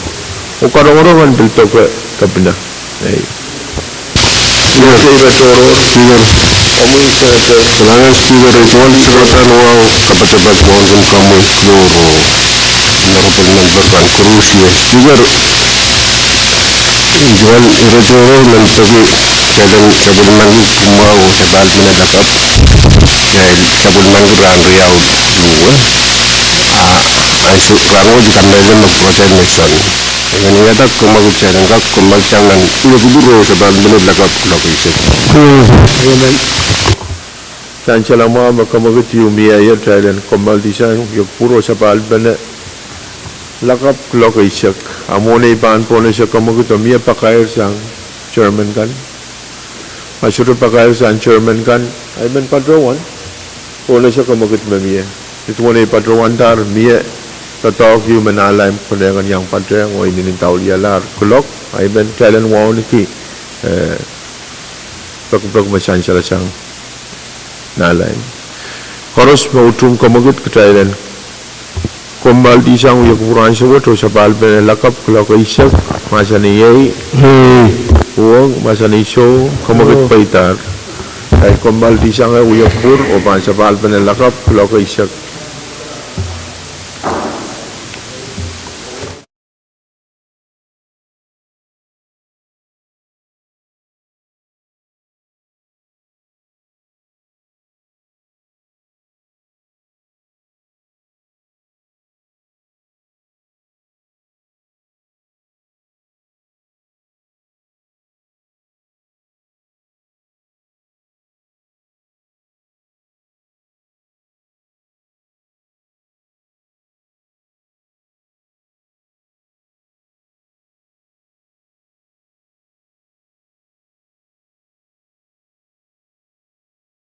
Oh karongorong en pil doke kapina. Ei. Speaker, Speaker, Kalahngan Speaker, e duwen Senator wahu, kapotepoat mwohn kin komwi, Honorable Member kan koaros. Speaker, e duwen ire tohrohr men peki kitail en sapwellimanki kumwahu oh sapahl pene lakapw, kitail sapwellimanki rahn riau luwe, a, ansou rahnwet I kamehlele me pwukoa kitail me soangen iangahki kamwekid, kitail en kak kommoaldisang nan wia kupwur oh sapahl pene lakapw kuloak eisek. Sansal mwahu, me kamwekid ieu mie ie, kitail en kommoaldisang wia kupwur oh sapahl pene lakapw kuloak eisek. A mwohn ei pahn pohnese kamwekid oh mie pakair sang chairman kan. A sohte pakair sang chairman kan, ahi men patohwan pohnese kamwekid me mie. Nin duwen ei patohwandahr, mie doadoahk ieu me Nahlaim konehng en iang patehng oh inenen daulialahr kuloak, ahi men kitail en wauneki, eh, pekipek me sansalasang Nahlaim. Koaros me utung kamwekid, kitail en kommoaldisang wia kupwur ansou wet oh sapahl pene lakapw kuloak eisek, mahsanih ei. Uhwong mahsanih soh, kamwekid pweidahr. Kitail kommoaldisang wia kupwur oh pahn sapahl pene lakapw kuloak eisek.